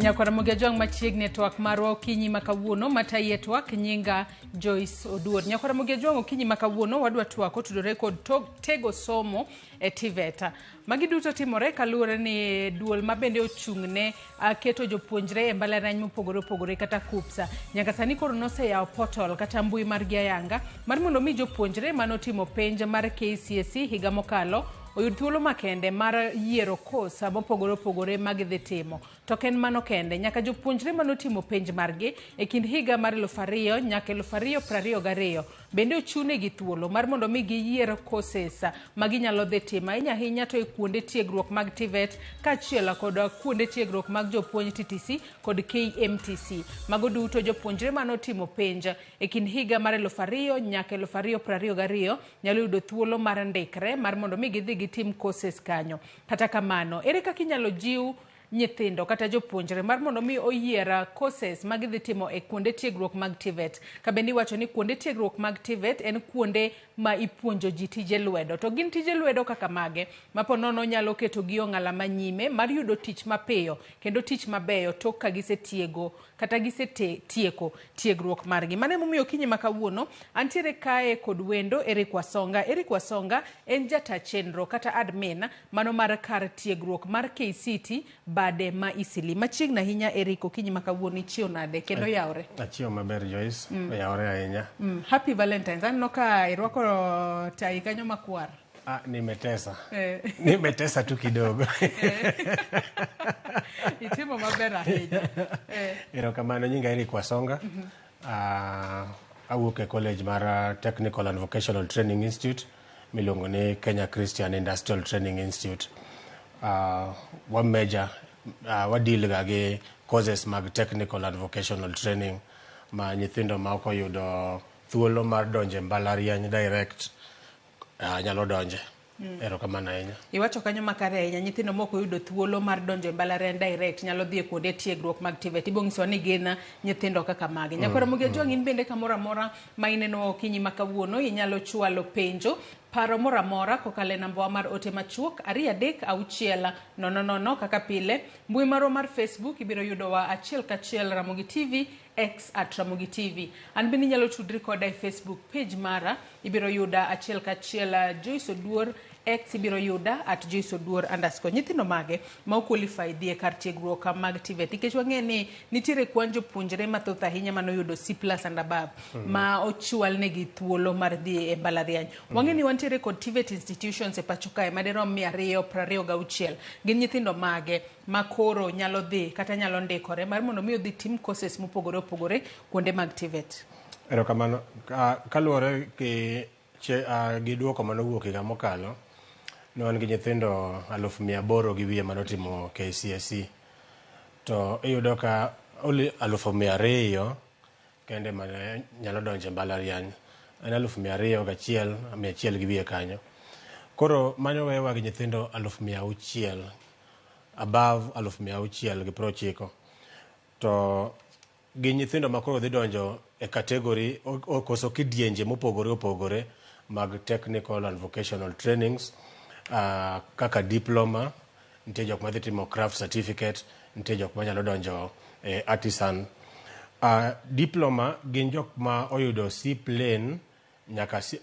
Nyakwar Ramogi Ajwang' machiegni e twak marwa okinyi ma kawuono matayi e twak nyinga Joyce Oduor. Nyakwar Ramogi Ajwang' okinyi ma kawuono wadwa twak otudore kod tego somo e TVET. Magi duto timore kaluwore ni duol ma bende ochung' ne keto jopuonjre e mbalariany mopogore opogore kata KUPSA nyaka sani koro noseyawo portal kata mbui margi ayanga mar mondo mi jopuonjre manotimo penj mar KCSE higa mokalo oyud thuolo makende mar yiero kos mopogore opogore ma gidhi timo. To ok en mano kende, nyaka jopuonjre manotimo penj margi e kind higa mar 2000 nyaka 2022 bende ochunegi thuolo mar mondo mi giyier courses ma ginyalo dhi timo ahinya ahinya to e kuonde tiegruok mag TVET kaachiel kod kuonde tiegruok mag jopuonj TTC kod KMTC. Mago duto jopuonjre manotimo penj e kind higa mar 2000 nyaka 2022 nyalo yudo thuolo mar ndikre mar mondo mi gidhi gitim courses kanyo. Kata kamano, ere kaka inyalo jiw nyithindo kata jopuonjre mar mondo mi oyier courses ma gidhi timo e kuonde tiegruok mag TVET? Ka bende iwacho ni kuonde tiegruok mag TVET en kuonde ma ipuonjo ji tije lwedo. To gin tije lwedo kaka mage ma po nono nyalo keto gi ong'ala manyime mar yudo tich mapiyo kendo tich mabeyo tok ka gisetiego kata gisetieko tiegruok margi. Mano emomiyo okinyi ma kawuono antiere kae kod wendo Eric Wasonga. Eric Wasonga en jata chenro kata admin mano mar kar tiegruok mar KCT bade ma Isili. Machiegni ahinya Eric, okinyi ma kawuono ichiew nade kendo yawre? Achiew maber Joyce, oyawore ahinya. Happy Valentine's. Aneno ka irwako tai kanyo makwar. Ah, nimetesa. Nimetesa tu kidogo. Itimo maber ahinya. Erokamano, nyinga Eric Wasonga. Awuok e college mar Technical and Vocational Training Institute miluongo ni Kenya Christian Industrial Training Institute. Wa major, wa deal ga gi courses mag technical and vocational training ma nyithindo ma ok oyudo thuolo mar donjo e mbalariany direct nyalo donje. Erokamano ahinya. Iwacho kanyo makare ahinya, nyithindo mok oyudo thuolo mar donjo e mbalariany direct nyalo dhi e kuonde tiegruok mag TVET. Ibo nyisowa ni gin nyithindo kaka mage. Nyakwar Ramogi Ajwang' in bende kamoro amora ma ineno okinyi ma kawuono inyalo chwalo penjo, paro moro amora kokalo e nambawa mar ote machuok 23600 kaka pile. Mbui marwa mar Facebook ibiro yudowa achiel kachiel Ramogi TV, X at Ramogi TV. An bende inyalo tudri koda e Facebook page mara, ibiro yuda achiel kachiel Joyce Oduor, X ibiro yuda at Joyce Oduor underscore. Nyithindo mage ma qualify dhi e kar tiegruok mag TVET? Nikech wang'e ni nitiere kwan jopuonjre mathoth ahinya manoyudo C plus and above ma ochwal negi thuolo mar dhi e mbalariany. Wang'e ni wantiere kod TVET institutions e pacho kae madirom 226. Gin nyithindo mage ma koro nyalo dhi kata nyalo ndikore mar mondo mi odhi tim courses mopogore opogore kuonde mag TVET? Erokamano. Kaluwore gi gi duoko manowuok higa mokalo, ne wan gi nyithindo 800,000 gi wiye manotimo KCSE. To iyudo ka only 200,000 kende mane nyalo donjo e mbalariany. En 201,100 gi wiye kanyo. Koro mano weyowa gi nyithindo 600,000, above 690,000. To gi nyithindo ma koro dhi donjo e category koso kidienje mopogore opogore mag technical and vocational trainings kaka diploma, nitie jok madhi timo craft certificate, nitie jok manyalo donjo e artisan. Diploma gin jok ma oyudo C plain nyaka C,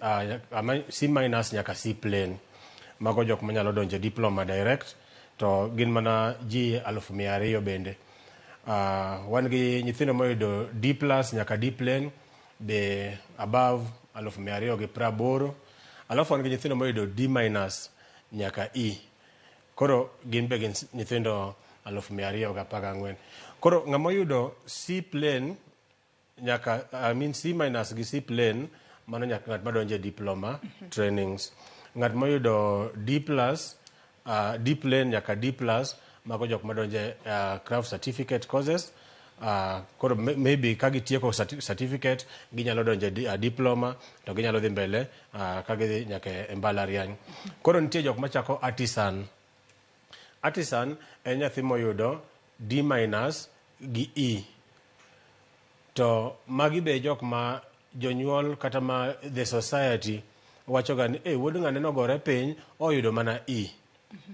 C minus nyaka C plain. Mago jok manyalo donjo e diploma direct to gin mana ji 200,000 bende. Wan gi nyithindo moyudo D plus nyaka D plain be above 280,000. Alafu wan gi nyithindo moyudo D minus nyaka E. Koro gin be gin nyithindo 214,000. Koro ng'ama oyudo C plain nyaka, I mean C minus gi C plain, mano nyaka ng'at madonjo e diploma trainings. Ng'at moyudo D plus, D plain nyaka D plus, mago jok madonjo e craft certificate courses. Koro maybe ka gitieko certificate, ginyalo donjo e diploma, to ginyalo dhi mbele ka gidhi nyaka e mbalariany. Koro nitie jok machako artisan. Artisan en nyathi moyudo D minus gi E. To magi be jok ma jonyuol kata ma the society wachoga ni wuod ng'ane nogore piny oyudo mana E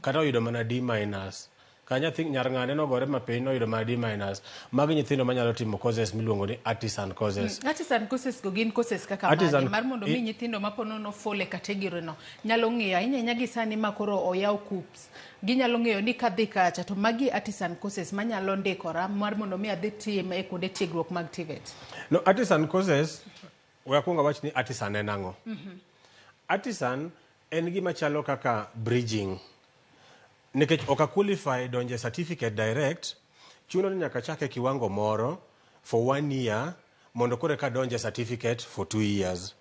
kata oyudo mana D minus. Ka nyathi nyar ng'ane nogore mapiny noyudo mana D minus. Magi nyithindo manyalo timo courses miluongo ni artisan courses. Artisan courses go gin courses kaka Artisan- mage mar mondo mi nyithindo ma ponono fall e category no nyalo ng'eyo ahinya ahinya gi sani ma koro oyaw KUCCPS ginyalo ng'eyo ni kadhi kacha to magi artisan courses manyalo ndikora mar mondo mi adhi tim e kuonde tiegruok mag TVET. No, artisan courses, we akwong awach ni artisan en ang'o. Artisan en gima chalo kaka bridging. Nikech ok a qualify donjo e certificate direct, chuno ni nyaka chak e kiwango moro for one year mondo koro eka donje certificate for 2 years.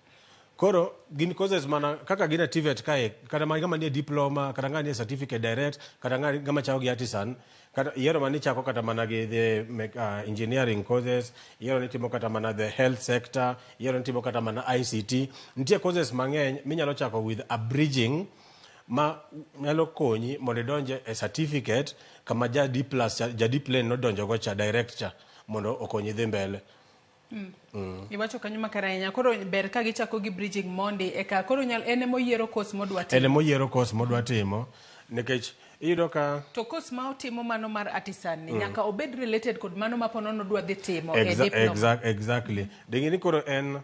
Koro gin courses mana kaka gin e TVET kae, kata mana ng'ama nie diploma, kata ng'ama nie certificate direct, kata ng'ama chako gi artisan, kata yiero mani chako kata mana gi the engineering courses, yiero ni timo kata mana the health sector, yiero ni timo kata mana ICT. Nitie courses mang'eny minyalo chako with a bridging ma nyalo konyi mondo idonje e certificate kama ja D plus cha, ja D plain nodonjo go cha direct cha mondo okonyi dhi mbele. Iwacho kanyo makare ahinya. Koro ber ka gichako gi bridging mondi eka koro nyal en emoyiero course modwa En timo. emoyiero course modwa timo nikech iyudo ka To course ma otimo mano mar artisan ni nyaka obed related kod mano ma ponono odwa dhi timo e diploma. Exactly. Dingi ni koro en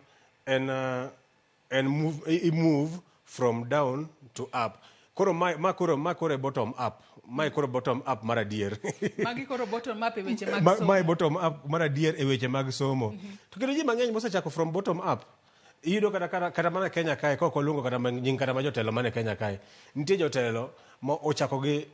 move, i move from down to up. Koro ma koro e bottom up. Mae koro bottom up mar adier. Magi koro bottom up e weche mag somo. Mae bottom up mar adier e weche mag somo. To kendo ji mang'eny mosechako from bottom up. Iyudo kata mana Kenya kae kok waluongo kata nying kata ma jotelo mane Kenya kae. Nitie jotelo ma ochako gi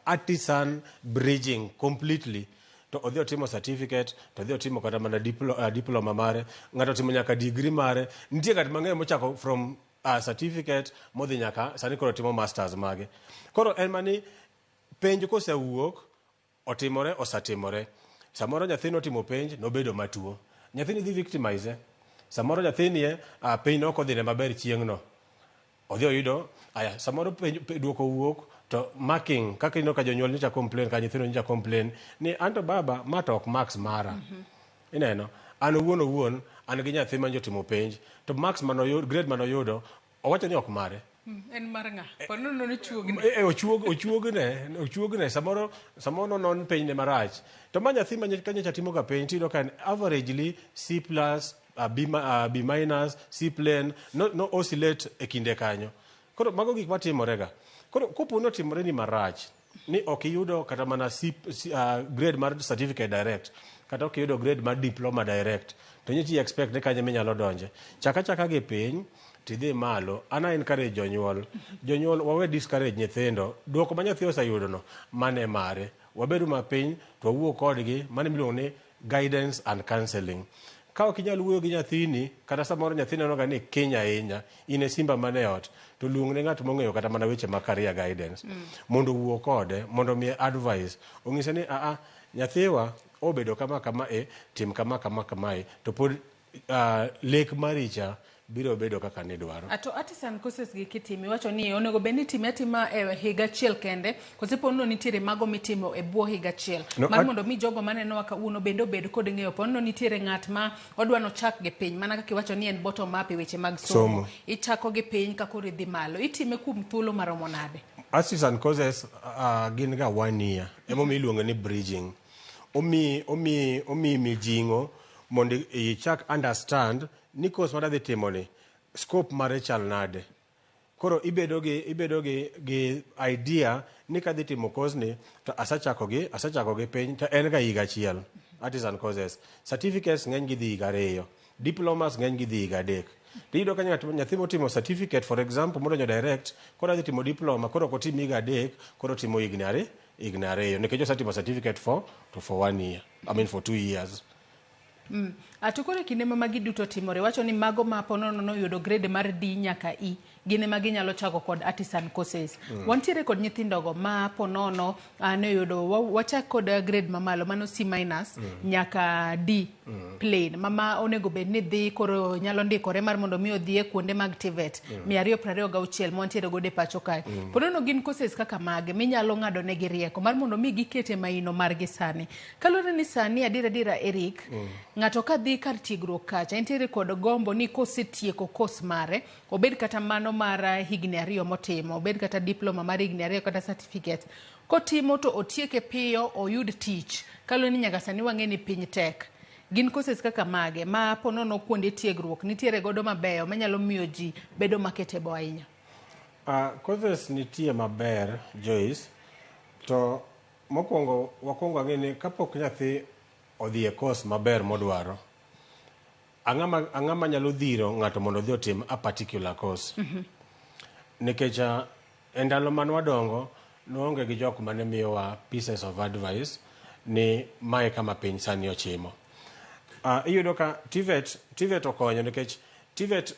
artisan bridging completely. To odhi otimo certificate, to odhi otimo kata mana diploma mare, ng'ato otimo nyaka degree mare. Nitie ng'at mang'eny mochako from certificate modhi nyaka sani koro timo masters mage. Koro en mani penj kosewuok otimore osatimore. Samoro nyathi notimo penj nobedo matuo. Nyathini dhi victimize. Samoro nyathini penj nok odhine maber chieng'no. Odhi oyudo aya samoro penj duoko wuok to marking kaka ineno ka jonyuol nyocha complain ka nyithindo nyocha complain ni anto baba ma to ok marks mara. Ineno an owuon owuon an gi nyathi manyo timo penj to marks manoyudo grade manoyudo owacho ni ok mare. En mar ng'a? Ponono nochuogne. E, ochuogne samoro nonon penjne marach to ma nyathi ma ka nyocha timo ga penj tiyudo ka en averagely C plus, B, B minus, C plain no oscillate e kinde kanyo. Koro mago gik matimore ga. Koro kopo ni otimore ni marach ni ok iyudo kata mana C, grade mar certificate direct kata ok iyudo grade mar diploma direct to nyocha expect ni kanyo minyalo donje chaka chaka gi piny tidhi malo. An a encourage jonyuol wawe discourage nyithindo. Duoko ma nyathi oseyudo no mane mare wabedu mapiny to wawuo kodgi mano miluongo ni guidance and counseling. Ka ok inyal wuoyo gi nyathini kata samoro nyathi neno ga ni kiny ahinya in e simba mane ot to luong ne ng'at mong'eyo kata mana weche mag career guidance mondo owuo kode mondo omiye advice ong'ise ni aa nyathiwa obedo kama kama e tim kama kama kamae to pod lek maricha biro bedo kaka nidwaro. To artisan courses gi kitimo iwacho ni onego bed ni itime atima e higa achiel kende koso ponono nitiere mago mitimo e bwo higa achiel No, mar mondo mi jogo manenowa kawuono bende obed kod ng'eyo ponono nitiere ng'at ma odwa nochak gi piny mana kaka iwacho ni en bottom up e weche mag somo Somo. Ichako gi piny ka koro idhi malo itime kuom thuolo maromo nade? Artisan courses gin ga one year emomiyo iluongo ni bridging. Omiyi mijing'o mondo ichak understand ni course madadhi timo ni scope mare chal nade. Koro ibedo gi idea ni kadhi timo course ni to asechako gi piny to en ga higa achiel. Artisan courses certificates ng'eny gi dhi higa 2, diplomas ng'eny gi dhi higa 3. Tiyudo ka nyathi motimo certificate for example modonjo direct koro adhi timo diploma koro ok otim higa 3 koro otimo higni 2 nikech osetimo certificate for one year, I mean for 2 years. To koro e kinde ma magi duto timore wacho ni mago ma ponono noyudo grade mar D nyaka E gin ema ginyalo chako kod artisan courses. Wantiere kod nyithindogo ma ponono noyudo wachak kod grade mamalo mano C minus nyaka D plain mama onego bed ni dhi koro nyalo ndikore mar mondo mi odhi e kuonde mag TVET 226 mwantiere godo e pacho kae. Ponono gin courses kaka mage minyalo ng'ado negi rieko mar mondo mi gikete maino margi sani. Kaluwore ni sani adier adiera Eric ng'ato ka dhi kar tiegruok kacha entiere kod gombo ni kosetieko course mare obed kata mano mano mar higni 2 motimo, obed kata diploma mar higni 2 kata certificate, kotimo to otieke piyo oyud tich, kaluwore ni nyaka sani wang'e ni piny tek. Gin courses kaka mage ma ponono kuonde tiegruok nitiere godo mabeyo manyalo miyo ji bedo marketable ahinya? Courses nitie maber, Joyce, to mokwongo wakwongo ang'e ni kapok nyathi odhi e course maber modwaro, ang'ama manyalo dhiro ng'ato mondo odhi otim a particular course? Nikech e ndalo mane wadongo, nwaonge gi jok mane miyowa pieces of advice ni mae kama piny sani ochimo. Iyudo ka TVET okonyo nikech TVET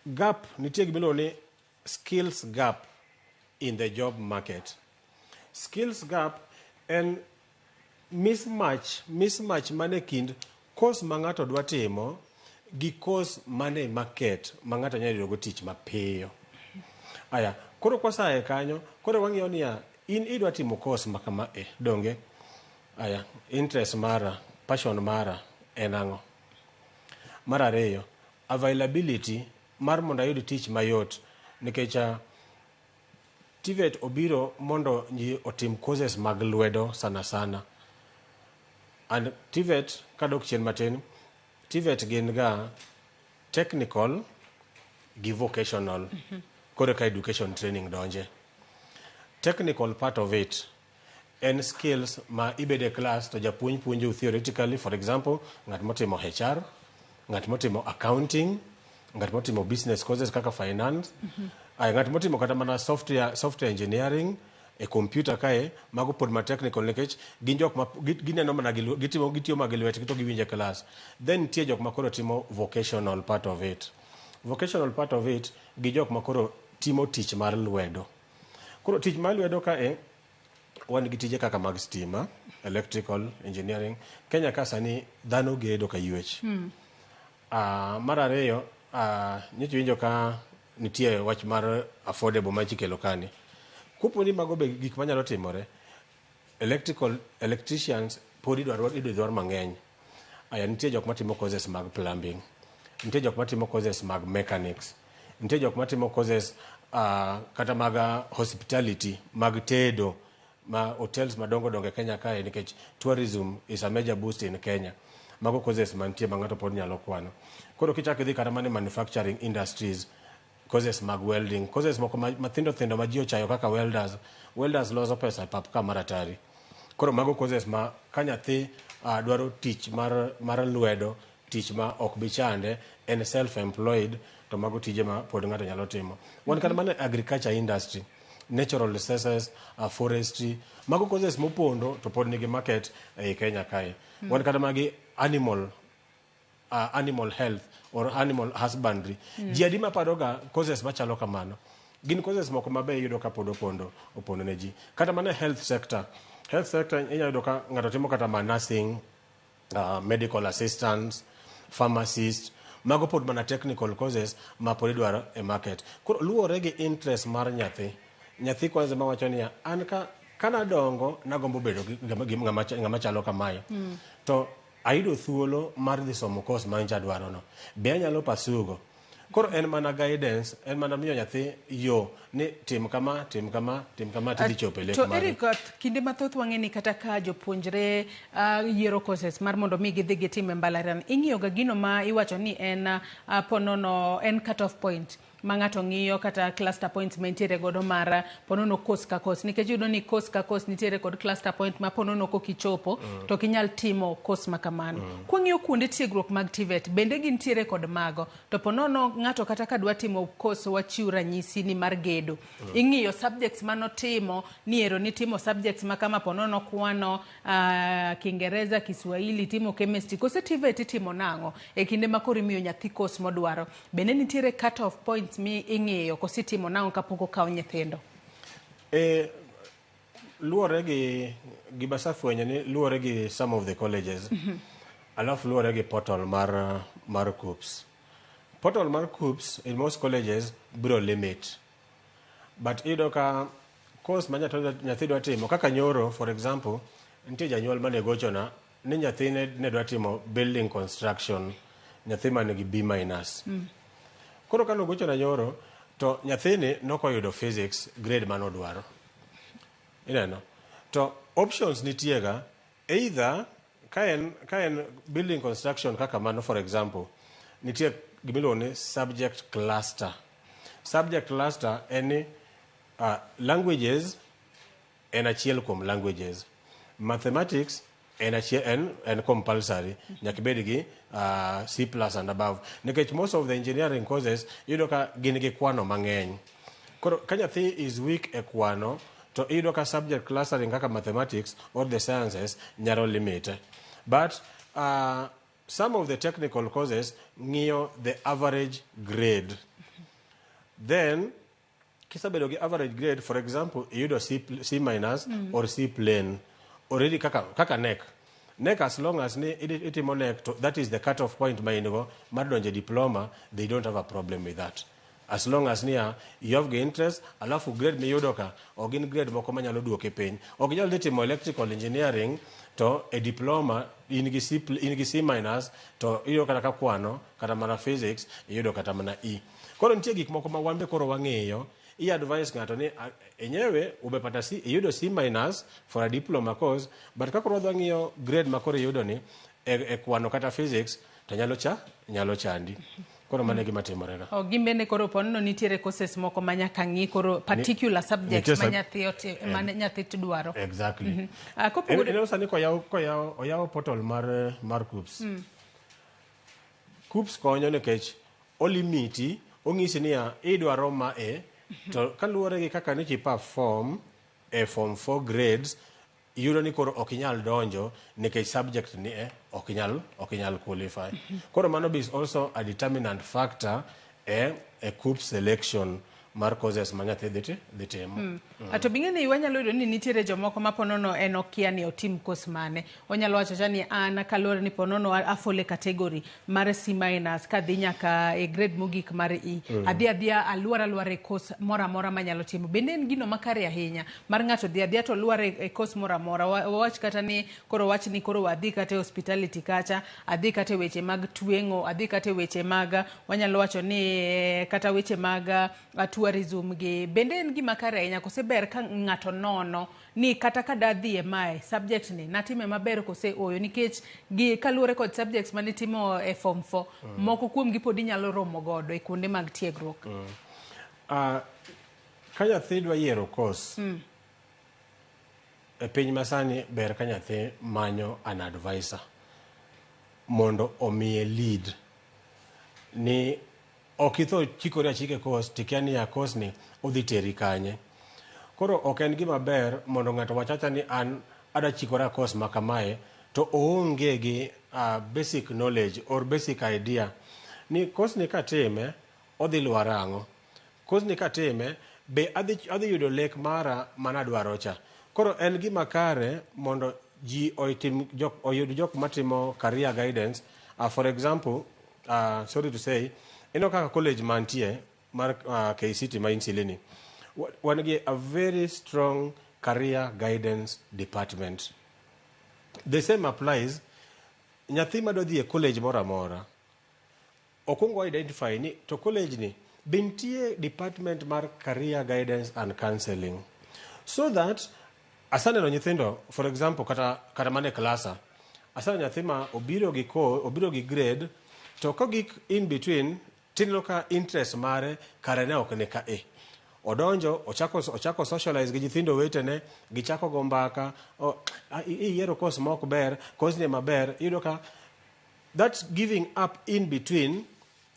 gap nitie gimiluongo ni skills gap in the job market. Skills gap en mismatch mane kind course ma ng'ato dwa timo gi course mane market ma ng'ato nyalo yudogo tich mapiyo. Aya, koro kwasaye kanyo, koro wang'iyo niya, in idwa timo course ma kama e, donge? Aya, interest mara, passion mara en ang'o? Mar ariyo, availability mar mondo ayud tich mayot, nikech TVET obiro mondo ji otim courses mag lwedo sana sana. And TVET, kadok chien matin, TVET gin ga technical gi vocational. Koro ka education training donje. Technical part of it en skills ma ibede e class to japuonj puonjou theoretically. For example, ng'at motimo HR, ng'at motimo accounting, ng'at motimo business courses kaka finance, ay, ng'at motimo kata mana software engineering e computer kae, mago pod ma technical nikech gin jok ma gineno mana gi gitimo, gitiyo ma gi lwetgi to giwinjo e class. Then nitie jok ma koro timo vocational part of it. Vocational part of it gi jok ma koro timo tich mar lwedo. Koro tich mar lwedo kae wan gi tije kaka mag stima, electrical engineering. Kenya ka sani dhano gedo ka ywech. Mar ariyo, nyocha winjo ka nitie wach mar affordable ma ikelo kani. Kopo ni mago be gik manyalo timore, electrical electricians pod idwaro mang'eny. Aya, nitie jok matimo courses mag plumbing, nitie jok matimo courses mag mechanics, nitie jok matimo courses kata mag hospitality, mag tedo, ma hotels madongo dongo e Kenya kae, nikech tourism is a major boost in Kenya. Mago courses mantie ma ng'ato pod nyalo kwano. Koro kichako idhi kata mana e manufacturing industries, courses mag welding, courses moko mathindo thindo ma ji ochayo kaka welders. Welders loso pesa e pap ka mar atari. Koro mago courses ma ka nyathi dwaro tich mar lwedo, tich ma ok bi chande, en self employed, to mago tije ma pod ng'ato nyalo timo. Wan kata mana e agriculture industry, natural resources, forestry, mago courses mopondo to pod nigi market ei Kenya kae. Wan kata magi animal health or animal husbandry. Ji adi maparoga courses machalo kamano? Gin courses moko mabe iyudo ka pod opondo ne ji. Kata mana e health sector. Health sector inyalo yudo ka ng'ato timo kata ma nursing, medical assistants, pharmacist, mago pod mana technical courses ma pod idwaro e market. Koro luwore gi interest mar nyathi. Nyathi kwanza mawacho niya, an ka kanadongo nagombo bedo gi ng'ama chalo kamae. To ayudo thuolo mar dhi somo course ma nyocha adwaro no. Be anyalo pursue go? Koro en mana guidance, en mana miyo nyathi yo ni tim kama, tim kama, tim kama tidhi chopo e lek To mare. Eric, kinde mathoth wang'e ni kata ka jopuonjre yiero courses mar mondo mi gidhi gitim e mbalariany, ing'iyo ga gino ma iwacho ni en ponono en cut off point ma ng'ato ng'iyo kata cluster points ma nitiere godo mar ponono course ka course, nikech iyudo ni course ka course nitiere kod cluster point ma ponono kok ichopo to ok inyal timo course ma kamano. Kwang'iyo kuonde tiegruok mag TVET, bende gintiere kod mago, to ponono ng'ato kata ka dwa timo course, wachiw ranyisi ni mar gedo, ing'iyo subjects manotimo ni ero nitimo subjects ma kama, ponono kwano, Kiingereza, Kiswahili, timo chemistry, kose TVET itimo nang'o e kinde ma koro imiyo nyathi course modwaro? Bende nitiere cut off points mi ing'iyo kose itimo nang'o kapok okaw nyithindo? E, luwore gi gima asefwenyo ni luwore gi some of the colleges, alafu luwore gi portal mar KUCCPS. Portal mar KUCCPS in most colleges biro limit, but iyudo ka course ma nyathi dwa timo kaka nyoro, for example, nitie janyuol mane gochona ni nyathine ne dwa timo building construction, nyathi man gi B minus. Koro kane ogochona nyoro to nyathini nokoyudo physics grade manodwaro. Ineno? To options nitie ga either ka en building construction kaka mano, for example, nitie gimiluongo ni subject cluster. Subject cluster en ni languages en achiel kuom languages, mathematics en achiel, en compulsory, nyaka ibed gi C plus and above, nikech most of the engineering courses iyudo ka gin gi kwano mang'eny. Koro ka nyathi is weak e kwano, to iyudo ka subject clustering kaka mathematics or the sciences nyalo limite. But some of the technical courses ng'iyo the average grade. Then kisebedo gi average grade, for example, iyudo C, C minus or C plain already, kaka KNEC. KNEC, as long as ni itimo KNEC to that is the cut off point ma in go mar donjo e diploma, they don't have a problem with that, as long as niya you have the interest, alafu grade miyudo ka ok gin grade moko manyalo duoki piny. Ok inyal dhi timo electrical engineering to e diploma in gi C, in gi C minus, to iyudo kata ka kwano kata mana physics iyudo kata mana E. Koro nitie gik moko ma wan be koro wang'iyo. I advise ng'ato ni enyewe umepata C, iyudo C minus for a diploma course, but ka koro wadwa ng'iyo grade ma koro iyudo ni e kwano kata physics to nyalo chandi. Koro mano e gima timore ga. Oh, gin bende koro ponono nitiere courses moko ma nyaka ng'i koro particular subjects nitie ma ma nyathi dwaro. Exactly. Ah, kopogore Ineno sani koyaw oyaw portal mar KUCCPS. KUCCPS konyo nikech olimiti, ong'isi niya idwaro ma e to kaluwore gi kaka ne perform e form 4 grades, iyudo ni koro ok inyal donjo nikech subject ni e ok inyal qualify. Koro mano be is also a determinant factor e KUCCPS selection mar courses ma nyathi dhi timo. Mm. To bing'e ni wanyalo yudo ni nitiere jomoko ma ponono en okia ni otim course mane. Onyalo wacho cha ni an kaluwore ni ponono afall e category mar C minus kadhi nyaka e grade mogik mar E. Adhi adhiya aluor aluora e course moro amora manyalo timo. Bende en gino makare ahinya mar ng'ato dhi adhiya to luar e course moro amora. Wawach kata ni koro wach ni koro adhi kata e hospitality kacha, adhi kata e weche mag tweng'o, adhi kata e weche mag wanyalo wacho ni kata weche mag tourism gi. Bende en gima kare ahinya kose ber ka ng'ato nono ni kata ka dadhi e mae subject ni natime maber kose oyo, nikech gi kaluwore kod subjects manitimo e form 4, moko kuom gi pod inyalo romo godo e kuonde mag tiegruok? Ka nyathi dwa yiero course e piny masani, ber ka nyathi manyo an advisor mondo omiye lead ni ok itho chikori achika e course tikia ni ya course ni odhi teri kanye. Koro ok en gima ber mondo ng'ato wach acha ni an adwa chikora course ma kamae to oonge gi basic knowledge or basic idea ni course ni katime odhi lwara ang'o, course ni katime be adhi yudo lek mara manadwaro cha. Koro en gima kare mondo ji otim jok, oyud jok matimo career guidance. For example, sorry to say, ineno kaka college mantie mar KCT ma Insilini, wan gi a very strong career guidance department. The same applies nyathi madwa dhi e college moro amora, okwongo identify ni to college ni be nitie department mar career guidance and counseling, so that asaneno nyithindo, for example, kata mana e klasa asaneno nyathi ma obiro gi grade, to kogik in between tineno ka interest mare kare ne ok ni ka e odonjo ochako socialize gi nyithindo wetene, gichako go mbaka, iyiero course ma ok ber, course ni maber. Iyudo ka that's giving up in between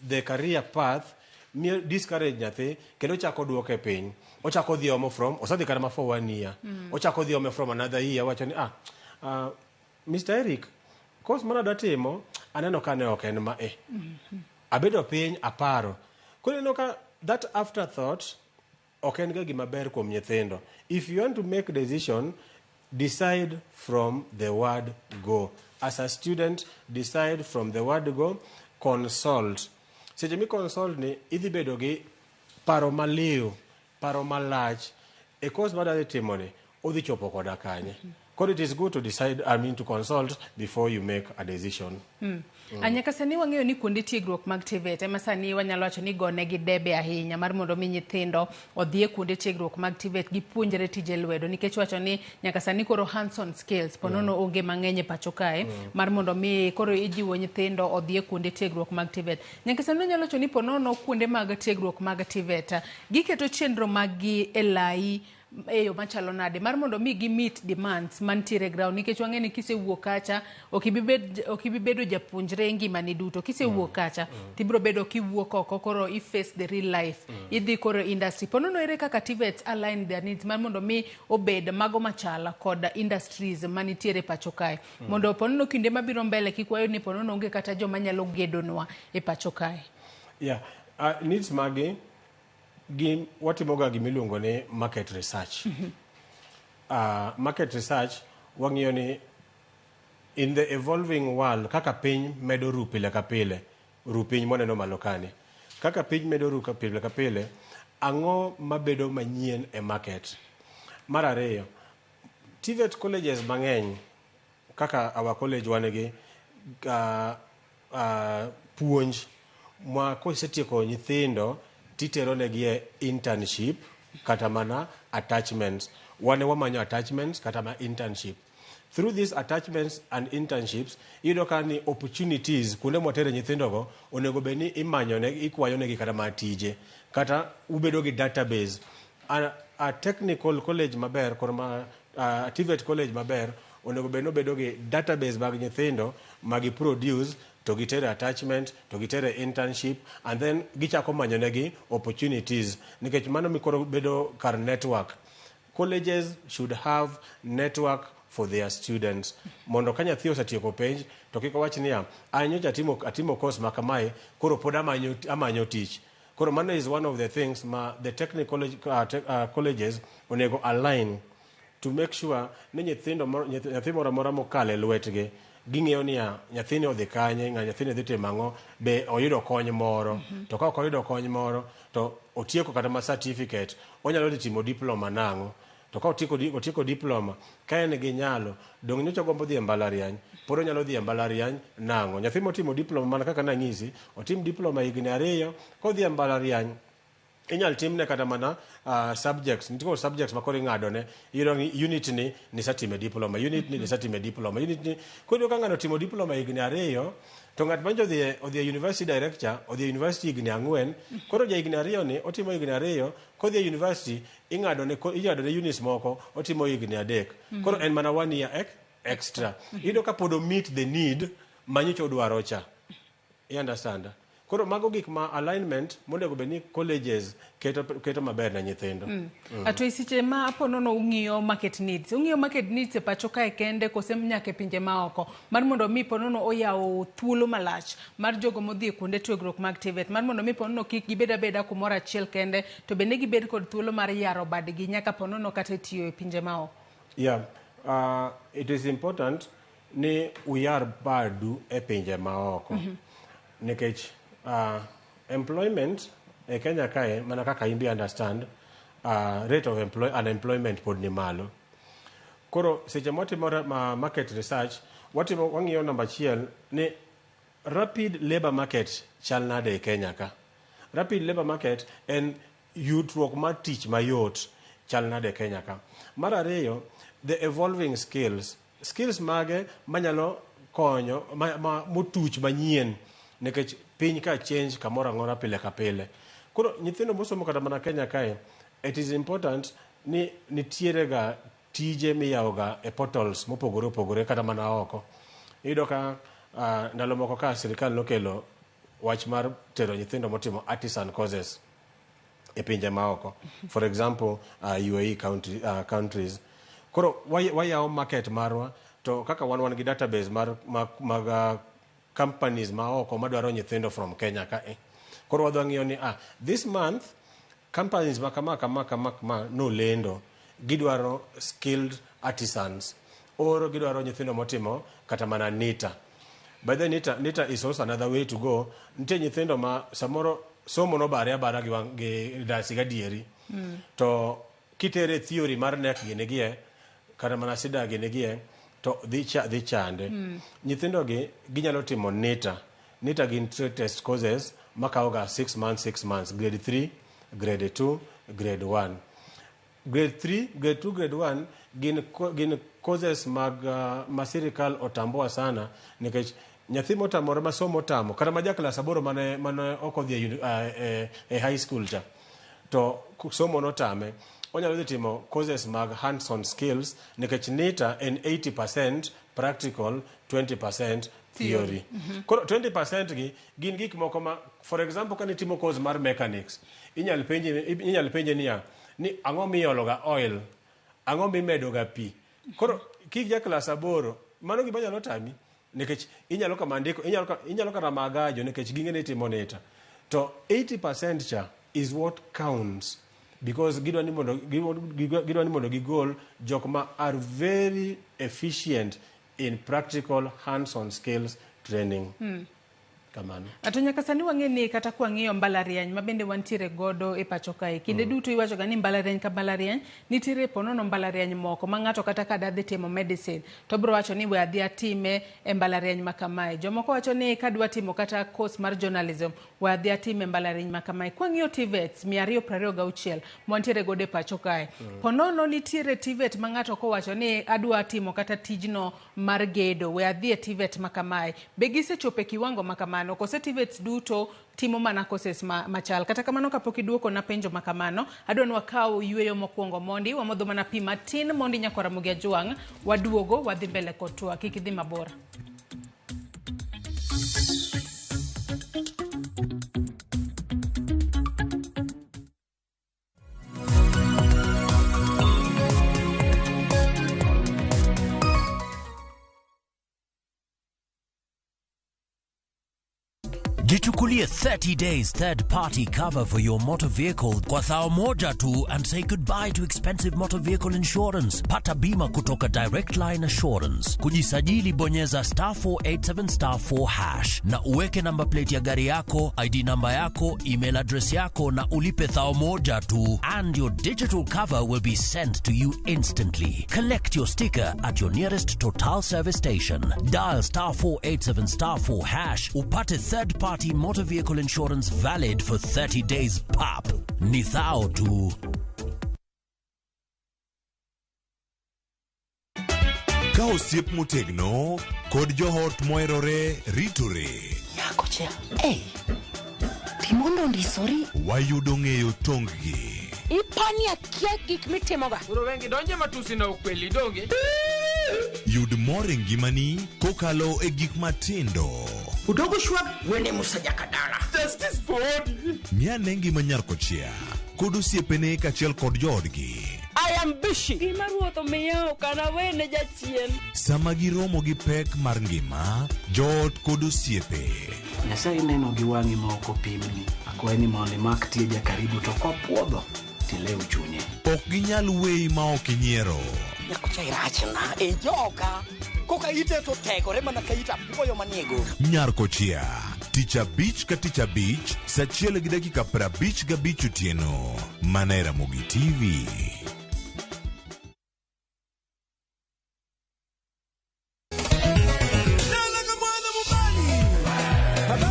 the career path miyo discourage nyathi kendo chako duoke piny. Ochako dhi omo from osedhi kata ma for one year, ochako dhi ome from another year, wacho ni Mr. Eric, course mana adwa timo aneno ka ne ok en ma e abedo piny aparo. Koro ineno ka that afterthought ok en ga gima ber kuom nyithindo. If you want to make decision, decide from the word go. As a student, decide from the word go. Consult. Seche mi consult ni idhi bedo gi paro maliw, paro malach e course madwa dhi timo ni. Odhi chopo koda kanye? Koro it is good to decide, I mean, to consult before you make a decision. Nyaka sani wang'eyo ni kuonde tiegruok mag TVET ema sani wanyalo wacho ni gonegi debe ahinya mar mondo mi nyithindo odhi e kuonde tiegruok mag TVET gipuonjre tije lwedo, nikech wacho ni nyaka sani koro hands on skills ponono onge mang'eny e pacho kae mar mondo mi koro ijiwo nyithindo odhi e kuonde tiegruok mag TVET. Nyaka sani wanyalo wacho ni ponono kuonde mag tiegruok mag TVET giketo chenro mag gi e lai e yo machalo nade mar mondo mi gi meet demands mantiere e ground, nikech wang'e ni kisewuok kacha ok ibi bedo japuonjre e ngimani duto. Kisewuok kacha tibiro bedo kiwuok oko, koro i face the real life, idhi koro industry. Ponono ere kaka TVETs align their needs mar mondo mi obed mago machal kod industries manitiere pacho kae, mondo ponono kinde mabiro mbele kik wayud ni ponono onge kata joma nyalo gedonwa e pacho kae? Yeah, needs magi gin watimoga gimiluongo ni market research. Market research wang'iyo ni in the evolving world, kaka piny medo ru pile ka pile, ru piny moneno malo kani, kaka piny medo ru ka pile ka pile, ang'o mabedo manyien e market? Mar ariyo, TVET colleges mang'eny kaka our college wan gi puonj ma kosetieko nyithindo titero negi e internship kata mana attachments. Wane wamanyo attachments kata ma internship. Through these attachments and internships, iyudo ka ni opportunities kuonde mwatere nyithindogo onego bed ni imanyone, ikwayonegi kata mana tije, kata ubedo gi database. A technical college maber koro ma TVET college maber onego bed ni obedo gi database mag nyithindo ma gi produce to gitere attachment to gitere internship, and then gichako manyonegi opportunities, nikech mano mikoro bedo kar network. Colleges should have network for their students mondo ka nyathi osetieko penj to kik owach niya, "An nyocha atimo course ma kamae, koro pod amanyo tich." Koro mano is one of the things ma the technical colleges onego align to make sure ni nyithindo nyathi moro amora mokalo e lwetgi ging'eyo niya, nyathini odhi kanye, ng'a nyathini dhi timo ang'o, be oyudo kony moro? To ka ok oyudo kony moro to otieko kata ma certificate, onyalo dhi timo diploma nang'o? To ka otieko diploma, ka en gi nyalo dong' nyocha gombo dhi e mbalariany, pod onyalo dhi e mbalariany nang'o? Nyathi motimo diploma, mana kaka nang'isi, otim diploma higni 2, kodhi e mbalariany inyal timne kata mana subjects. Nitie koro subjects ma koro ing'adone, iyudo ni unit ni nisetime diploma, unit ni nisetime diploma, unit ni. Koro iyudo ka ng'ano otimo diploma higni 2, to ng'at manjo odhi e university direct cha odhi e university higni 4. Koro ja higni 2 ni otimo higni 2, kodhi e university ing'adone units moko, otimo higni 3. Koro en mana one year extra. Iyudo ka pod o meet the need manyocha odwaro cha. You understand? Koro mago gik ma alignment monego bed ni colleges keto maber ne nyithindo. To e seche ma ponono ung'iyo market needs, ung'iyo market needs e pacho kae kende kose nyaka e pinje maoko, mar mondo mi ponono oyawo thuolo malach mar jogo modhi e kuonde tiegruok mag TVET, mar mondo mi ponono kik gibed abeda kumoro achiel kende, to bende gibed kod thuolo mar yaro badgi nyaka ponono kata e tiyo e pinje maoko? Yeah, it is important ni uyar badu e pinje maoko nikech employment e Kenya kae, mana kaka in be understand, rate of unemployment pod ni malo. Koro seche mwatimo market research, watimo wang'iyo namba achiel ni rapid labor market chal nade e Kenya ka. Rapid labor market en yudruok mar tich mayot chal nade e Kenya ka. Mar ariyo, the evolving skills. Skills mage manyalo konyo ma motuch manyien, nikech piny ka change kamoro amora pile ka pile. Koro nyithindo mosomo kata mana Kenya kae, it is important ni nitiere ga tije miyawo ga e portals mopogore opogore kata mana oko. Iyudo ka ndalo moko ka sirikal nokelo wach mar tero nyithindo motimo artisan courses e pinje maoko, for example UAE countries. Koro wayawo market marwa, to kaka wan gi database mar mag companies maoko madwaro nyithindo from Kenya ka e. Koro wadwa ng'iyo ni this month companies ma kama kama kama kama nolendo gidwaro skilled artisans or gidwaro nyithindo motimo kata mana NITA. By the way, NITA is also another way to go. Nitie nyithindo ma samoro somo nobare abara gi dasi gadieri. To kitere theory mar nek gini gie. Kata mana sida gini gie to dhi cha, dhi chande. Nyithindo gi ginyalo timo NITA. NITA gin trade test courses makawo ga 6 months 6 months, grade 3, grade 2, grade 1. Grade 3, grade 2, grade 1 gin courses mag ma sirikal otambua sana, nikech nyathi motamore ma somo otamo, kata ma ja klas 8 mane ok odhi e high school cha to somo notame, onyalo dhi timo courses mag hands on skills, nikech NITA en 80% practical, 20% theory. Koro 20% gi gin gik moko ma, for example, ka nitimo course mar mechanics, inyal penje niya ni ang'o miolo ga oil, ang'o mimedo ga pi. Koro kik ja klas 8, mano gima nyalo tami, nikech inyalo kama ndiko, inyalo kata magajo, nikech ging'e ni itimo NITA to 80% cha is what counts, because gidwa ni mondo gigol jok ma are very efficient in practical hands on skills training. Kamano. To nyaka sani wang'e ni kata kwang'iyo mbalariany ma bende wantiere godo e pacho kae, kinde duto iwacho ga ni mbalariany ka mbalariany nitiere ponono mbalariany moko ma ng'ato kata ka dwa dhi timo medicine to biro wacho ni we adhi atime e mbalariany ma kamae. Jomoko wacho ni kadwa timo kata course mar journalism, we adhi atime e mbalariany ma kamae. Kwang'iyo TVETs 226 mwantiere godo e pacho kae, ponono nitiere TVET ma ng'ato kowacho ni adwa timo kata tijno mar gedo, we adhi e TVET ma kamae. Be gisechopo e kiwango ma kamano, kose TVETs duto timo mana courses ma, machal? Kata kamano, kapok iduoko na penjo ma kamano, adwa ni wakaw yweyo mokwongo mondi wamodho mana pi matin mondi nyaka Ramogi Ajwang' waduogo wadhi mbele kod twak. Kik idhi mabor. Jichukulie 30 days third party cover for your motor vehicle kwa 1000 tu and say goodbye to expensive motor vehicle insurance. Pata bima kutoka Direct Line Assurance. Kujisajili, bonyeza *487*4# na uweke number plate ya gari yako, ID namba yako, email address yako na ulipe 1000 tu, and your digital cover will be sent to you instantly. Collect your sticker at your nearest Total service station. Dial *487*4# upate third party motor vehicle insurance valid for 30 days pap. Ni thao tu. Ka osiep motegno kod joot moherore ritore. Nyakocha, ei, timondo ondisori. Wayudo ng'eyo tong-gi. Ipani akia gik mitimoga. Koro wengi donje matusi na ukweli donge. Yud mor e ngimani kokalo e gik matindo. Udogo shwag wene Musa Jakadala. Justice for Odi. Ng'ane ngima nyar kochia kod osiepene kaachiel kod joodgi. I am busy. Gima ruoth omiya ok anawene jachien. Sama giromo gi pek mar ngima, joot kod osiepe. Nyasaye neno gi wang'i ma ok opimni. Akwayi ni mondo imak tieja karibu to kopuodho tilew chunye. Ok ginyal weyi ma ok inyiero. Nyakocha irachna e joka. Koka ite to tegore mana ka it apuoyo manie goro. Nyar kochia, tich abich ka tich abich, sa 1:55 otieno. Mana e Ramogi TV.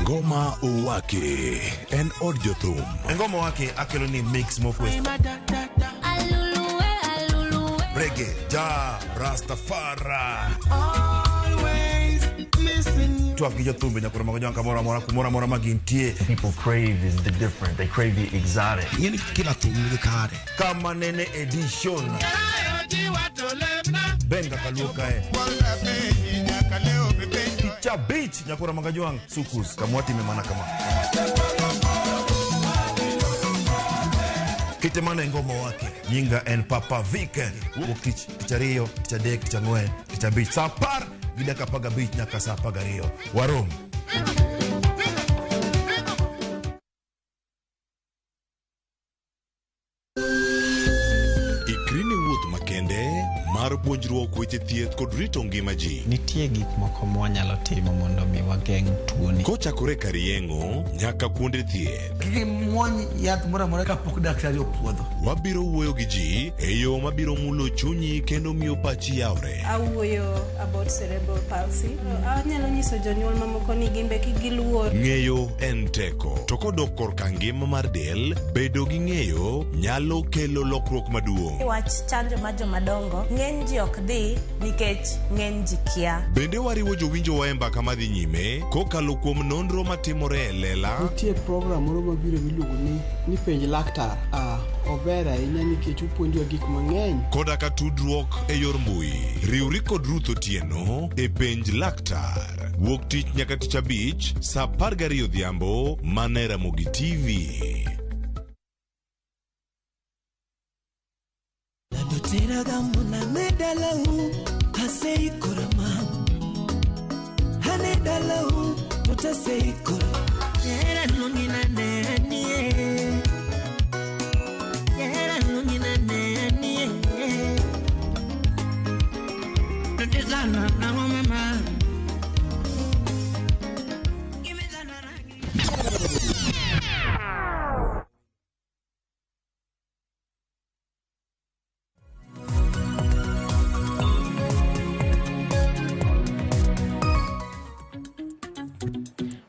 Ngoma Owake en od jothum. Ngoma wake akelo ni mix mofwes reggae ja Rastafari twak gi jothumbe nyaka romo gi kamoro amora kumoro amora ma gintie. People crave is the different. They crave the exotic. Ing'eni kila thum nigi kare. Kama nene edition benga kaluo kae tich abich nyakora magajwang' sukus kamwatime mana kama kite mano e ngoma wake. Nyinga en Papa Vik. Wuok tich, tich ariyo, tich adek, tich ang'wen, tich abich, sa 10:15 nyaka sa 12 warom. Ikri ne wuoth makende. Mar puonjruok weche thieth kod rito ngima ji. Nitie gik moko mwanyalo timo mondo mi wageng' tuoni. Kochakore kar yeng'o nyaka kuonde thieth. Kik imuony yath moro amora kapok daktari opuodho. Wabiro wuoyo gi ji e yo mabiro mulo chunyi kendo miyo pachi yawre. Awuoyo about cerebral palsy. Anyalo nyiso jonyuol mamoko ni gin be kik giluor. Ng'eyo en teko. To kodok korka ngima mar del, bedo gi ng'eyo nyalo kelo lokruok maduong'. Wach chanjo mar jomadongo, ng'eny ji ok dhi nikech ng'eny ji kia. Bende wariwo jowinjowa e mbaka madhi nyime kokalo kuom nonro matimore e lela. Nitie program moro mabiro miluongo ni penj laktar. Ah, ober ahinya nikech opuonjowa gik mang'eny. Koda ka tudruok e yor mbui. Riwri kod Ruth Otieno e penj laktar. Wuok tich nyaka tich abich saa 12 odhiambo mana e Ramogi TV.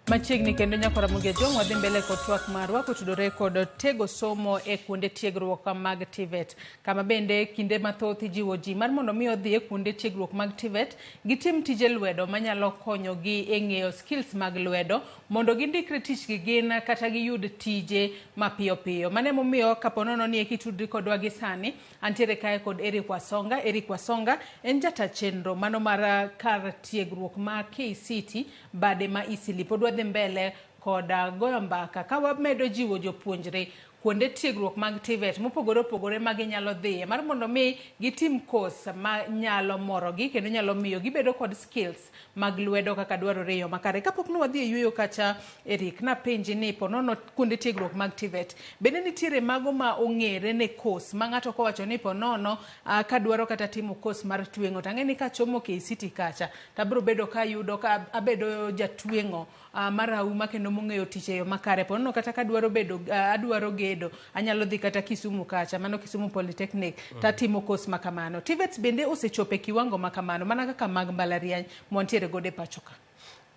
Machiegni kendo nyakora Ramogi Ajwang' wadhi mbele kod twak marwa kotudore kod tego somo e kuonde tiegruok mag TVET, kama bende kinde mathoth ijiwo ji mar mondo mi odhi e kuonde tiegruok mag TVET gitim tije lwedo manyalo konyogi e ng'eyo skills mag lwedo mondo gindikre tich gi gin kata giyud tije mapiyo piyo. Mano emomiyo kapo nono ni eki tudri kodwa gi sani, antiere kae kod Eric Wasonga. Eric Wasonga en jata chenro mano mar kar tiegruok ma KCT bade ma Eastleigh. Pod wadhi mbele koda goyo mbaka ka wamedo jiwo jopuonjre kuonde tiegruok mag TVET mopogore opogore ma ginyalo dhiye mar mondo mi gitim course ma nyalo morogi kendo nyalo miyo gibedo kod skills mag lwedo kaka dwarore e yo makare. Kapok ne wadhi e yueyo kacha, Eric, napenji ni ponono kuonde tiegruok mag TVET bende nitiere mago ma ong'ere ne course ma ng'ato kowacho ni ponono kadwaro kata timo course mar tweng'o to ang'e ni kachomo KCT kacha to abiro bedo kayudo ka abedo jatweng'o marahuma kendo mong'eyo tich e yo makare. Ponono kata kadwaro bedo adwaro gedo anyalo dhi kata Kisumu kacha, mano Kisumu Polytechnic, tatimo course ma kamano. TVETs bende osechopo e kiwango ma kamano mana kaka mag mbalariany mwantiere godo e pacho ka.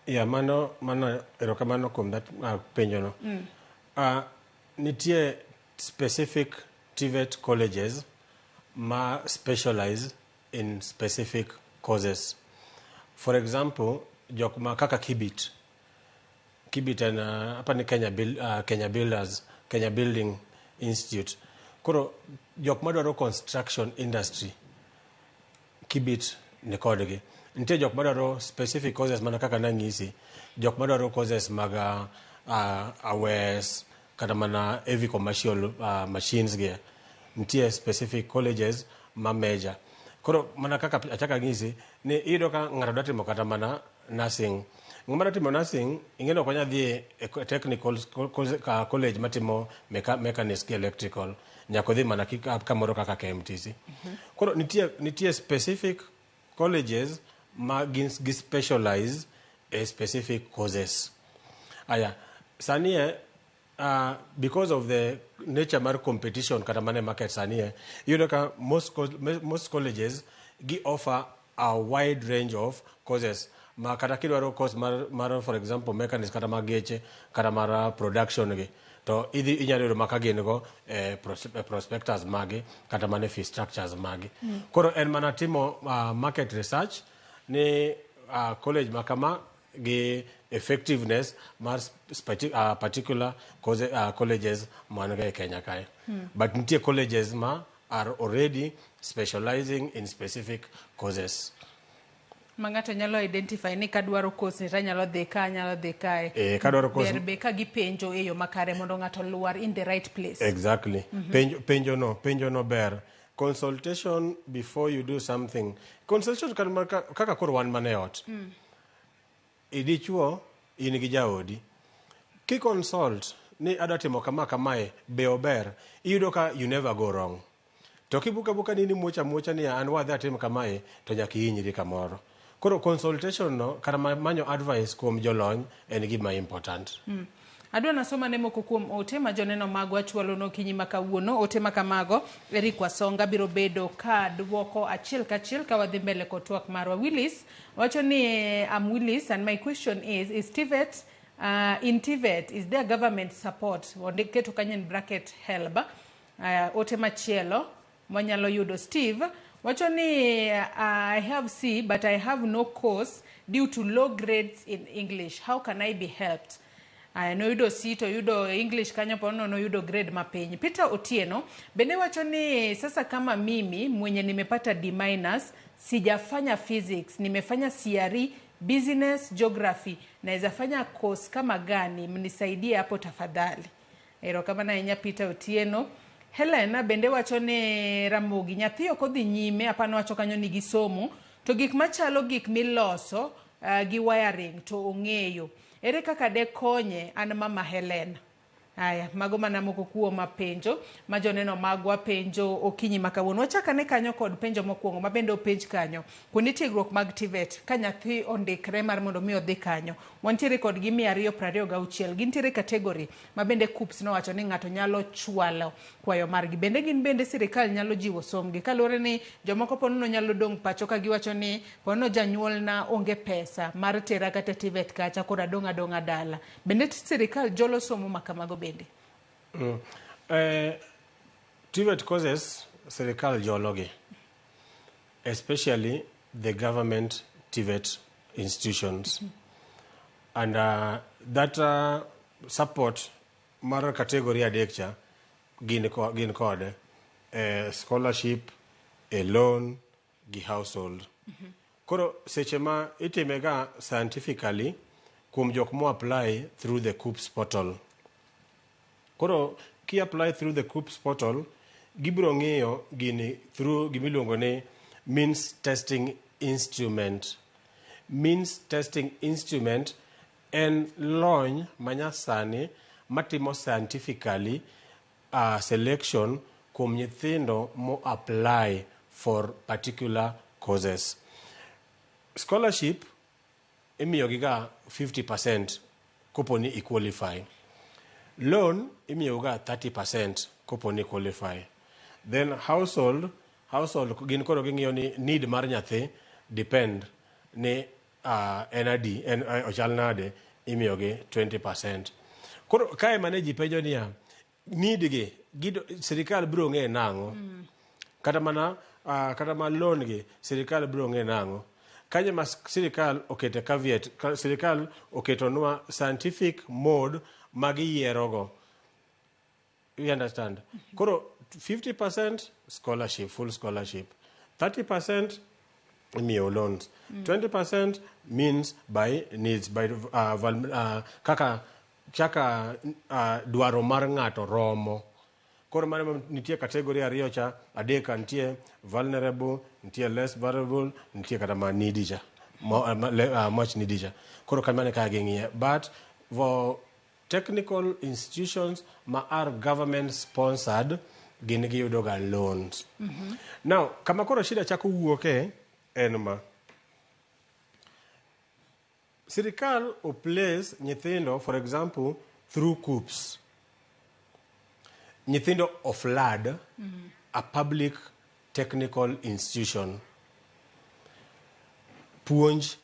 Yeah, mano erokamano kuom that penjo no. Nitie specific TVET colleges ma specialize in specific courses. For example, jok ma kaka Kibit. Kibit en apa ni Kenya Builders, Kenya Building Institute. Koro jok madwaro construction industry, Kibit ni kodgi. Nitie jok madwaro specific courses mana kaka nang'isi, jok madwaro courses mag awes kata mana heavy commercial machines gi. Nitie specific colleges ma major. Koro mana kaka achaka ng'isi ni iyudo ka ng'ato dwa timo kata mana nursing. Ng'ama dwa timo nursing, ing'e ni ok onyal dhi e technical college matimo mechanics gi electrical. Nyaka odhi mana kamoro kaka KMTC. Koro nitie specific colleges ma gin gi specialize e specific courses. Aya, sani e because of the nature mar competition kata mana e market sani e, iyudo ka most colleges gi offer a wide range of courses ma kata kidwaro course mar for example mechanics kata mag geche kata mar production gi to idhi inyalo yudo maka gin go e prospectus magi kata mana e fee structures magi. Koro en mana timo market research ni college ma kama gi effectiveness mar particular colleges man go e Kenya kae. But nitie colleges ma are already specializing in specific courses. Ma ng'ato nyalo identify ni kadwaro course ni tanyalo dhi ka, anyalo dhi kae. Kadwaro course Ber be ka gipenjo e yo makare mondo ng'ato luar in the right place. Exactly. Penjo no ber. Consultation before you do something. Consultation kaka koro wan mana e ot. Idichuo in gi jaodi. Ki consult ni adwa timo kama kamae be ober. Iyudo ka you never go wrong. To kibuka buka ni nimuoch amuocha ni an wadhi atim kamae to nyaka ihinyri kamoro. Koro consultation no kata manyo advice kuom jolony en gima important. Adwa nasoma ne moko kuom ote ma joneno magwa chwalo nokinyi ma kawuono. Ote ma kamago, Eric Wasonga biro bedo ka duoko achiel kachiel ka wadhi mbele kod twak marwa. Willis wacho ni I'm Willis and my question is TVET in TVET is there government support? Keto kanyo in bracket HELB. Ote machielo mwanyalo yudo Steve wacho ni I have C but I have no course due to low grades in English. How can I be helped? Aya, noyudo C to yudo English kanyo pono noyudo grade mapiny. Peter Otieno bende wacho ni sasa kama mimi mwenye nimepata D minus, sijafanya physics, nimefanya CRE, business, geography, naweza fanya course kama gani? Mnisaidie hapo tafadhali. Erokamano ahinya Peter Otieno. Helena bende wacho ni Ramogi nyathi ok odhi nyime apano wacho kanyo ni gisomo to gik machalo gik miloso gi wiring to ong'eyo. Ere kaka de konye an mama Helena? Aya, mago mana moko kuom penjo ma joneno magwa penjo okinyi ma kawuono. Wachak ane kanyo kod penjo mokwongo ma bende openj kanyo. Kuonde tiegruok mag TVET, ka nyathi ondikre mar mondo mi odhi kanyo, wantiere kodgi 226. Gintiere category ma bende KUCCPS nowacho ni ng'ato nyalo chwalo kwayo margi. Bende gin bende sirikal nyalo jiwo sombgi. Kaluwore ni jomoko ponono nyalo dong' pacho ka giwacho ni ponono janyuolna onge pesa mar tera kata TVET kacha koro adong' adong'a dala. Bende sirikal jolo somo ma kamago bende? TVET courses sirikal jologi, especially the government TVET institutions. And that support mar category adek cha gin, gin kode scholarship, a loan gi household. Koro seche ma itime ga scientifically kuom jok mo apply through the KUCCPS portal. Koro ki apply through the KUCCPS portal, gibiro ng'iyo gini through gimiluongo ni means testing instrument. Means testing instrument en lony manyasani matimo scientifically selection kuom nyithindo mo apply for particular courses. Scholarship imiyo ga 50% kopo ni i qualify. Loan imiyo ga 30% kopo ni qualify. Then household gin koro ging'iyo ni need mar nyathi depend ni en adi, en ochal nade, imiyo gi 20%. Koro kae mane ji penjo niya, need gi, sirikal biro ng'e nang'o? Kata mana kata mana loan gi sirikal biro ng'e nang'o? Kanyo ma sirikal okete caveat, sirikal oketonwa scientific mode ma giyierogo. You understand? Koro 50% scholarship, full scholarship. 30% imiyo loans. 20% means by needs, by kaka dwaro mar ng'ato romo. Koro mano nitie category ariyo cha, adek nitie vulnerable, nitie less vulnerable, nitie kata ma needy cha. Much needy cha. Koro kamano e kaka ging'iye. But for technical institutions ma are government sponsored, gin giyudo ga loans. Now, kama koro shida chako wuoke en ma. Sirikal o place nyithindo, for example, through KUCCPS. Nyithindo oflood a public technical institution. Puonj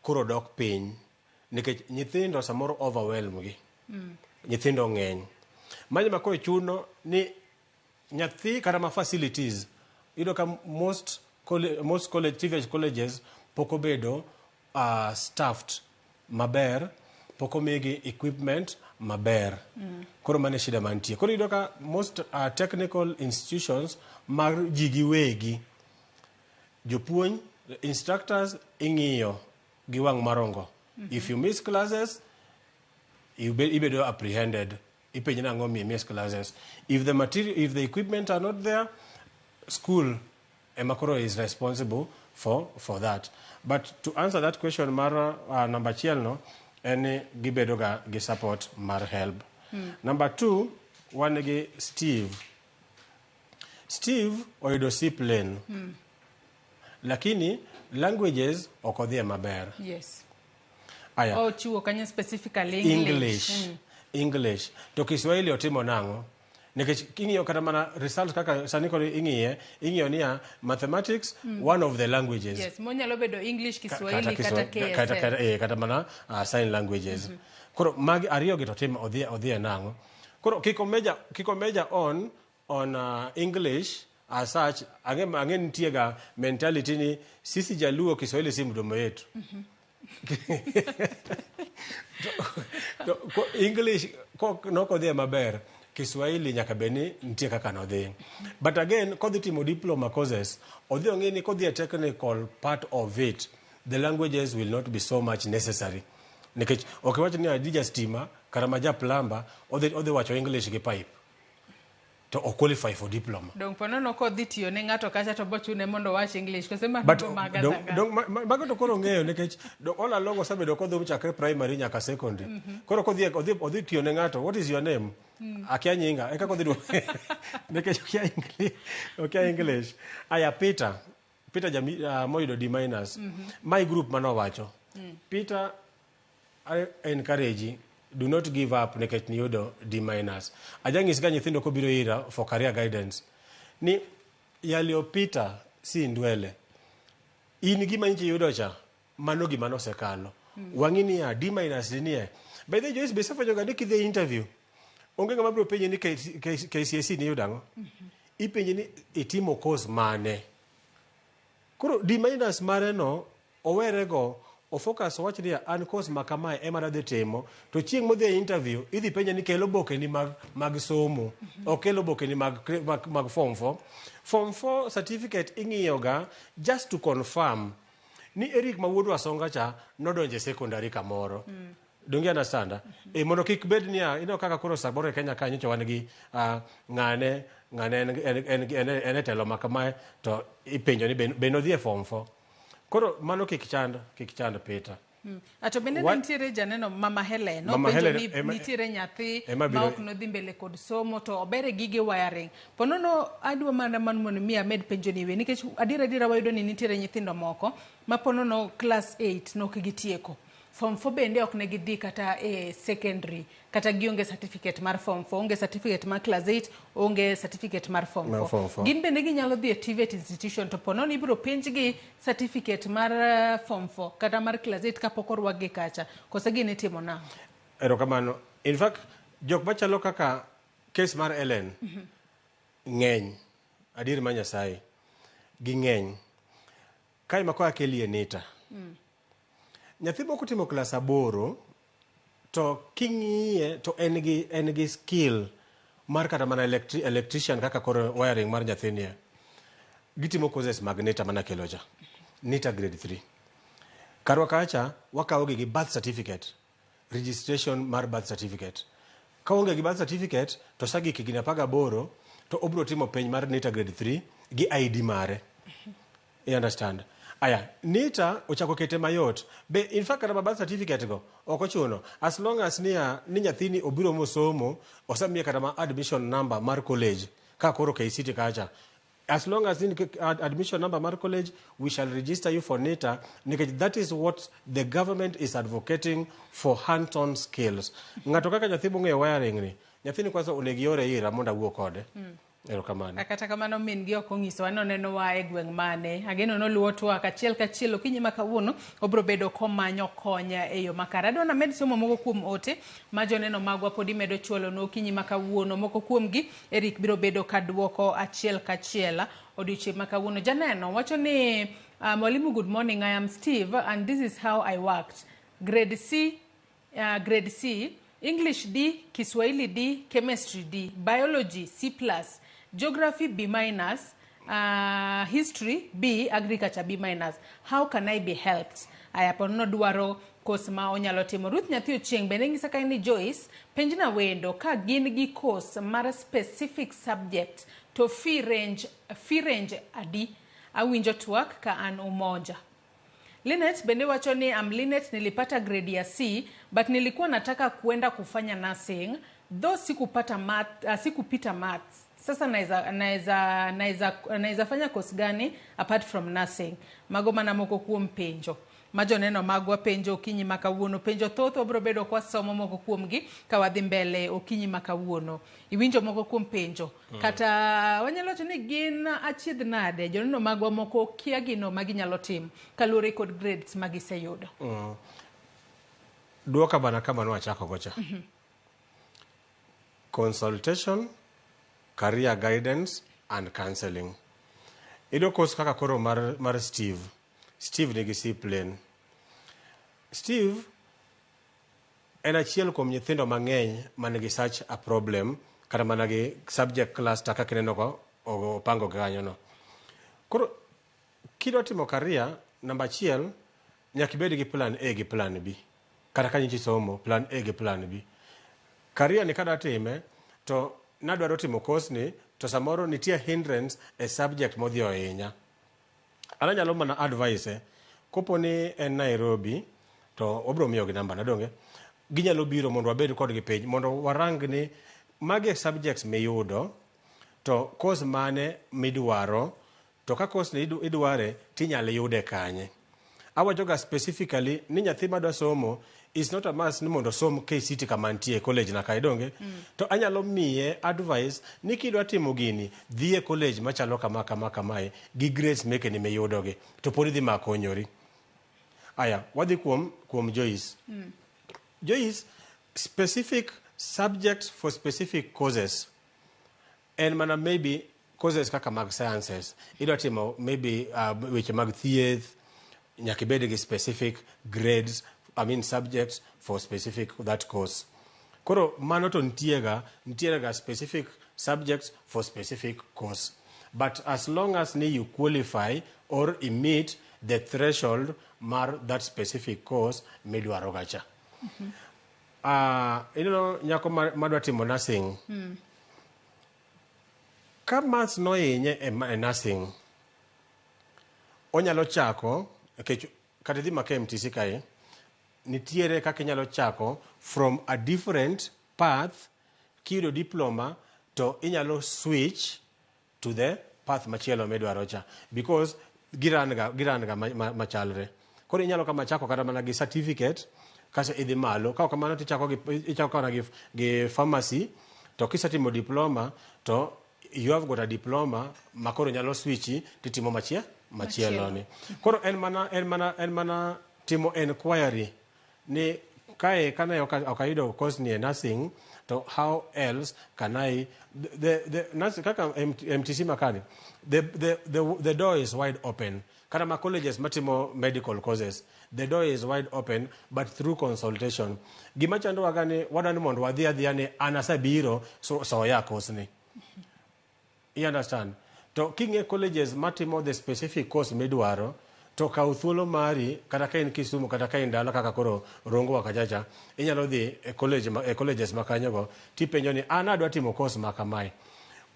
koro dok piny nikech nyithindo samoro overwhelm gi. Nyithindo ng'eny. Mano ema koro chuno ni nyathi kata ma facilities iyudo ka most college, TVET colleges pok obedo staffed maber, pok omigi equipment maber. Koro mano e shida mantie. Koro iyudo ka most technical institutions mar ji giwegi, jopuonj, instructors ing'iyo gi wang' marongo. If you miss classes, ibedo apprehended. Ipenji nang'o miyo miss classes. If the material, if the equipment are not there, school ema koro is responsible for that. But to answer that question mar number achiel no, en ni gibedo ga gi support mar HELB. Number two, wan gi Steve. Steve oyudo C plain. Lakini languages ok odhie maber. Aya. Ochiwo kanyo specifically English. English. English. To Kiswahili otimo nang'o? Nikech king'iyo kata mana results kaka sani koro ing'iye, ing'iyo niya mathematics one of the languages. Yes, monyalo bedo English, Kiswahili kata Kiswa- kata, KSL. kata, kata mana sign languages. Koro magi ariyo gi to tim odhi odhi e nang'o? Koro kik omeja on English as such, ang'e nitie ga mentality ni sisi Jaluo Kiswahili si mdomo yetu. To, English nokodhi maber, Kiswahili nyaka bed ni nitie kaka nodhi. But again, kodhi timo diploma courses, odhi ong'e ni kodhi e technical part of it, the languages will not be so much necessary. Nikech ok iwach ni adija stima kata ma ja plumber odhi wacho English gi pipe to o qualify for diploma. Dong ponono kodhi tiyo ne ng'ato kacha to bochune mondo owach English kose mago But maga dong, dong, mago to koro ng'eyo nikech all along osebedo kodhum chakre primary nyaka secondary. Koro kodhi odhi tiyo ne ng'ato, what is your name? Akia nyinga, eka kodhi duoko. Nikech okia English, okia English. Aya Peter, Peter jami, moyudo D minus. My group manowacho. Peter, I encourage do not give up nikech niyudo D minus. Ajang'is ga nyithindo kobiro ira for career guidance ni yaliyopita si ndwele. In gima nchi yudo cha, mano gima nosekalo. Wang'i niya, D minus ni nie. By the way, Joyce, be isefwenyo ga ni kidhi e interview, onge ng'ama biro penji ni KCSE niyudo ang'o? Ipenji ni itimo course mane? Koro D minus mare no, owerego, ofocus owach niya, an course ma kamae ema nadhi timo, to chieng' modhi e interview, idhi penje ni kel obokeni mag somo, ok kel obokeni mag form 4. Form 4 certificate ing'iyo ga just to confirm ni Eric ma wuod Wasonga cha nodonjo e secondary kamoro. Donge understand? Mondo kik bed niya, ineno kaka koro samoro e Kenya ka nyocha wan gi ng'ane en e telo ma kamae to ipenjo ni be nodhi e form 4. Koro mano kik chand Peter. Ato bende nitiere janeno Mama Helen, Mama openjo Helen ni nitiere nyathi ema ma ok nodhi mbele kod somo to obere gige wiring. Ponono adwa mana mondo mi amed penjo ni we nikech adiera wayudo ni nitiere nyithindo moko ma ponono class 8 nok gitieko. Form 4 bende ok ne gidhi kata e secondary, kata gionge certificate mar form 4, onge certificate mar class 8, onge certificate mar form Mar 4. form 4. Gin bende ginyalo dhi e TVET institution to ponono ibiro penjgi certificate mar form 4 kata mar class 8 kapok orwakgi kacha. Kose gin itimo nang'o? Erokamano. In fact, jok machalo kaka case mar Ellen ng'eny. Adier ma Nyasaye. Ging'eny. Kae ma koa kelie NITA. Nyathi moko timo klas 8 to king'iye to en gi skill mar kata mana electrician kaka koro wiring mar nyathini. Gitimo courses mag NITA mana kelo cha. NITA grade 3. Karwa kacha wakawo gi birth certificate. Registration mar birth certificate. Ka onge gi birth certificate to osegik higni 18 to obiro timo penj mar NITA grade 3 gi ID mare. You understand? Aya, NITA ochako kete mayot. Be in fact kata birth certificate go ok ochuno. As long as niya ni nyathini obiro mosomo, osemiye kata ma admission number mar college ka koro KCT kacha. As long as in admission number mar college, we shall register you for NITA, nikech that is what the government is advocating for hands-on skills. Ng'ato kaka nyathi mong'eyo wiring ni, nyathini kwanza onego iore ira mondo awuo kode. Erokamano. Kata kamano min gi ok onyisowa ni onenowa e gweng' mane. Ageno noluwo twak achiel kachiel okinyi ma kawuono obiro bedo komanyo kony e yo makare. Adwa named somo moko kuom ote ma joneno magwa podi medo chwalonwa okinyi ma kawuono. Moko kuomgi Eric biro bedo ka duoko achiel kachiel odiochieng' ma kawuono. Janeno wacho ni mwalimu, good morning, I am Steve and this is how I worked. Grade C, grade C, English D, Kiswahili D, Chemistry D, Biology C plus, Geography B minus, History B, Agriculture B minus. How can I be helped? Aya ponono dwaro course ma onyalo timo. Ruth nyathi Ochieng' bende ng'isa ka ni Joyce, penjna wendo ka gin gi course mar specific subject to fee range adi? Awinjo twak ka an Umoja. Linet bende wacho ni am Linet, nilipata grade ya C but nilikuwa nataka kuenda kufanya nursing though sikupata math, sikupita maths. Sasa naeza naeza naeza naeza fanya course gani apart from nursing? Mago mana moko kuom penjo ma joneno magwa penjo okinyi ma kawuono. Penjo thoth wabiro bedo kwasomo moko kuomgi ka wadhi mbele okinyi ma kawuono. Iwinjo moko kuom penjo kata wanyalo wacho ni gin achiedh nade joneno magwa moko kia gino ma ginyalo timo kaluwore kod grades ma giseyudo. Duoka bana kama nwachako go cha. Consultation, career guidance and counseling. Iyudo course kaka koro mar Steve. Steve nigi C plain. Steve en achiel kuom nyithindo mang'eny man gi such a problem kata mana gi subject cluster kaka ineno ko opango kanyo no. Koro kidwa timo career, namba achiel nyaka ibed gi plan A gi plan B. Kata ka nyichi somo, plan A gi plan B. Career ni kadwa time to nadwaro timo course ni to samoro nitie hindrance e subject modhi ohinya. An anyalo mana advise kopo ni en Nairobi to wabiro miyogi namba na donge ginyalo biro mondo wabed kodgi piny mondo warang ni magi e subjects miyudo to course mane midwaro to ka course ni idware tinyalo yude kanye. Awacho ga specifically ni nyathi madwa somo is not a must ni mondo osom KCT kama nitie college na kae donge. To anyalo miye advice ni kidwa timo gini dhi e college machalo kama kama kamae gi grades mekeni miyudogi to pod idhi makonyori. Aya, wadhi kuom Joyce. Joyce, specific subjects for specific courses en mana maybe courses kaka mag sciences idwa timo maybe weche mag thieth nyaka ibed gi specific grades, I mean subjects for specific that course. Koro mano to nitiega nitiere specific subjects for specific course, but as long as ni you qualify or meet the threshold mar that specific course midwaro gacha. Ineno nyako madwa timo nursing, ka maths nohinye e nursing onyalo chako nikech kata idhi maka MTC kae nitiere kaka inyalo chako from a different path. Kiyudo diploma to inyalo switch to the path machielo midwaro cha because giran ga machalre. Koro inyalo kama chako kata mana gi certificate kaso idhi malo. Ka ok kamano to ichako mana gi pharmacy to kisetimo diploma to you have got a diploma ma koro nyalo switchi titimo machielo ni. Koro en mana timo enquiry ni kae kane ok ayudo course ni e nursing to how else can I the nursing kaka MTC makani the door is wide open. Kata ma colleges matimo medical courses, the door is wide open, but through consultation. Gima chandowa ga ni wadwa ni mondo wadhi adhiya ni an asebiro so soya course ni. You understand? To king'e colleges matimo the specific course midwaro to kaw thuolo mari kata ka in Kisumu kata ka in dala kaka koro Rongo wa kachacha inyalo dhi e college e colleges ma kanyogo tipenjo ni an adwa timo course ma kamae,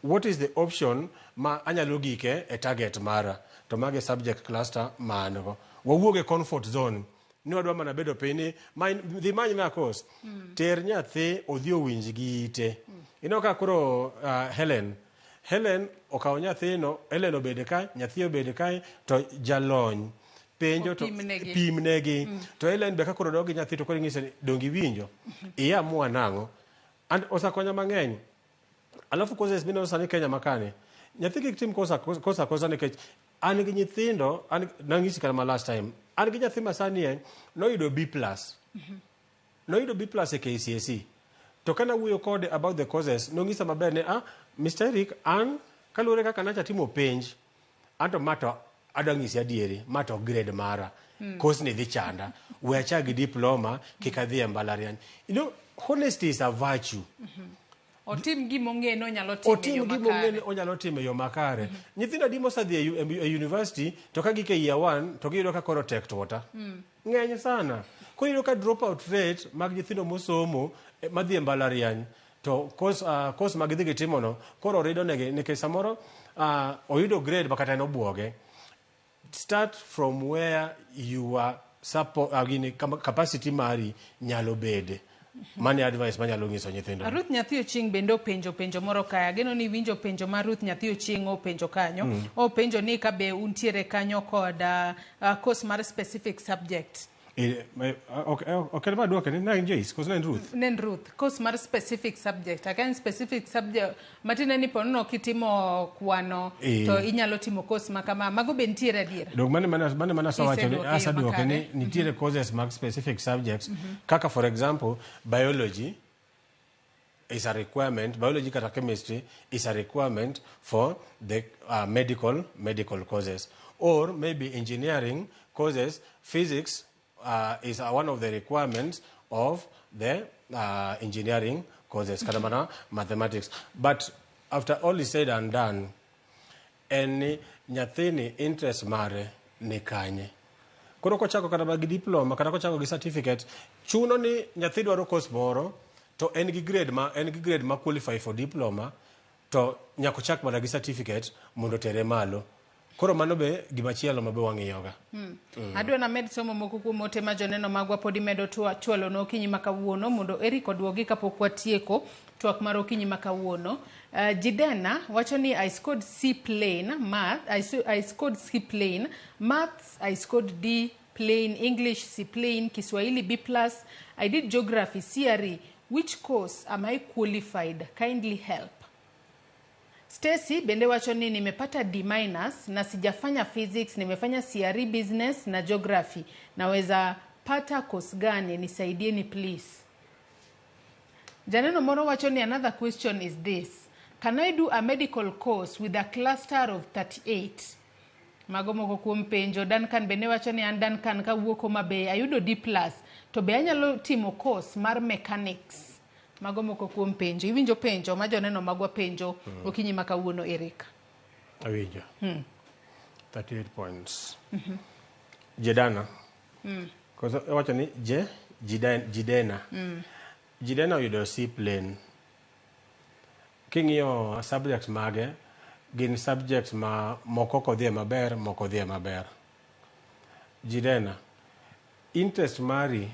what is the option ma anyalo gike e target mara to magi subject cluster ma an go. Wawuog e comfort zone ni wadwa mana bedo piny ni dhi manyna course. Ter nyathi odhi owinj gi ite. Ineno ka koro Helen okawo nyathino, Helen obede kae, nyathi obede kae to jalony penjo to Opimnegi. Pimnegi. To Helen be ka koro dog gi nyathi to koro ing'ise ni dong iwinjo iamua nang'o and osekonya mang'eny. Alafu courses mineno sani Kenya makani nyathi kik tim course course akosa nikech an gi nyithindo an nang'isi kata ma last time an gi nyathi ma sani e noyudo B plus, noyudo B plus e KCSE to kana wuoyo kode about the courses nong'isa maber ni, "Ah, Mr. Eric, an kaluwore kaka nacha timo penj anto ma to adwa ng'isi adieri ma to grade mara. Course ni dhi chanda, we achak gi diploma kik adhi e mbalariany." You know, honesty is a virtue. Otim gima ong'e ni onyalo timo e Otim yo gima ong'e ni makare. Onyalo timo e yo makare. Nyithindo adi mosedhi e university to ka gik e year one to giyudo ka koro tek tuota ng'eny sana. Koro iyudo ka drop out rate mag nyithindo mosomo madhi e mbalariany to course ma gidhi gitimono koro rido negi nikech samoro oyudo grade ma kata en obuoge. Start from where you are gini, capacity mari nyalo bede. Mano e advice manyalo nyiso nyithindo. Ruth Nyathi Ochieng' bende openjo penjo moro kae. Ageno ni iwinjo penjo ma Ruth Nyathi Ochieng' openjo kanyo. Openjo ni ka be untiere kanyo kod course mar specific subject. Ok en maduoke ni ne en Joyce koso ne en Ruth? Ne en Ruth. Course mar specific subject. Aka en specific subject matiende ni ponono kitimo kwano to inyalo timo course ma kama. Mago be nitiere adier? Dong mane asewacho ni Iseduoke e yo aseduoke ni makare. nitiere courses mag specific subjects kaka for example biology is a requirement, biology kata chemistry is a requirement for the medical courses, or maybe engineering courses, physics is one of the requirements of the engineering courses, kata mana mathematics. But after all is said and done, en ni nyathini interest mare ni kanye. Koro kochako kata gi diploma kata kochako gi certificate, chuno ni nyathi dwaro course moro to en gi grade ma en gi grade ma qualify for diploma, to nyaka ochak mana gi certificate mondo otere malo. Koro mano be gimachielo ma be wang'iyoga. Adwa named somo moko kuom ote ma joneno magwa pod imedo chwalonwa okinyi ma kawuono mondo Eric oduogi kapok watieko twak mar okinyi ma kawuono. Jidena wacho ni I scored C plain math, I scored C plain maths, I scored D plain English, C plain Kiswahili B plus, I did geography, CRE. Which course am I qualified? Kindly help. Stacy bende wacho ni nimepata D minus na sijafanya physics, nimefanya CRE business na geography. Naweza pata course gani? Nisaidieni please. Janeno moro wacho ni another question is this. Can I do a medical course with a cluster of 38? Mago moko kuom penjo. Duncan bende wacho ni an Duncan kawuok Homa Bay ayudo D plus, to be anyalo timo course mar mechanics? Mago moko kuom penjo. Iwinjo penjo ma joneno magwa penjo okinyi ma kawuono, Eric. Awinjo. 38 points. Jedana. Koso iwacho ni je Jidena. Jidena oyudo C plain. King'iyo subjects mage, gin subjects ma moko ok odhiye maber, moko odhiye maber. Jidena, interest mari,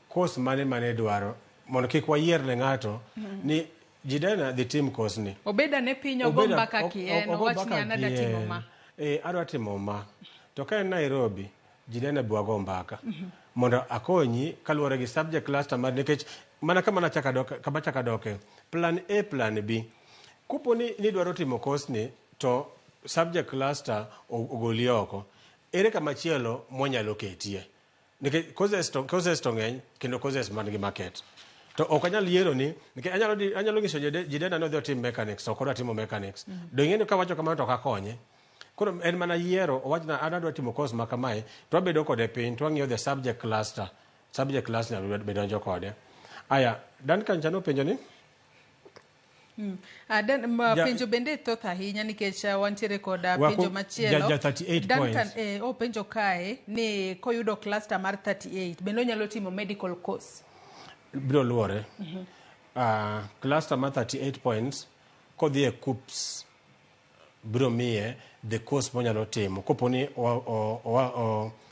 course mane mane dwaro, mondo kik wayier ne ng'ato ni Jidena dhi tim course ni. Obed ane piny ogo mbaka kien, ogo owach ni mbaka an adwa timo kien. ma. Adwa timo ma. To ka en Nairobi, Jidena be wago mbaka. Mondo akonyi kaluwore gi subject cluster mar, nikech mana kama nachako adok, kama achako adoke, plan A, plan B. Kopo ni nidwaro timo course ni, to subject cluster ogoli oko. Ere kama chielo mwanyalo ketie? Nikech courses to ng'eny, kendo courses man gi market. To ok anyal yiero ni, nikech anyalo nyiso Jidena ni odhi otim mechanics, to ok odwa timo mechanics. Do ing'e ni kawacho kamano to ok akonye. Koro en mana yiero, owachna an adwa timo course ma kamae, to wabedo kode piny, to wang'iyo the subject cluster. Subject cluster be donjo kode. Aya, Duncan cha nopenjo ni? Penjo bende thoth ahinya nikech wantiere kod penjo machielo. Ja 38 Duncan, points. Openjo kae ni koyudo cluster mar 38, bende onyalo timo medical course? Biro luwore. Cluster mar 38 points, kodhi e KUCCPS, biro miye the course monyalo timo. Kopo ni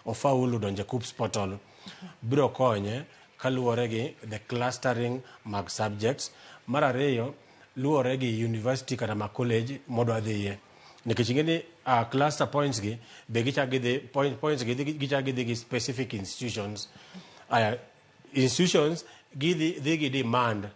ofaulu donjo e KUCCPS portal, biro konye kaluwore gi the clustering mag subjects. Mar ariyo, luwore gi university kata ma college modwa dhiye. Nikech ing'e ni cluster points gi, be gichak gidhi, points gi, gichak gidhi gi specific institutions. Aya, institutions gidhi, dhi gi demand.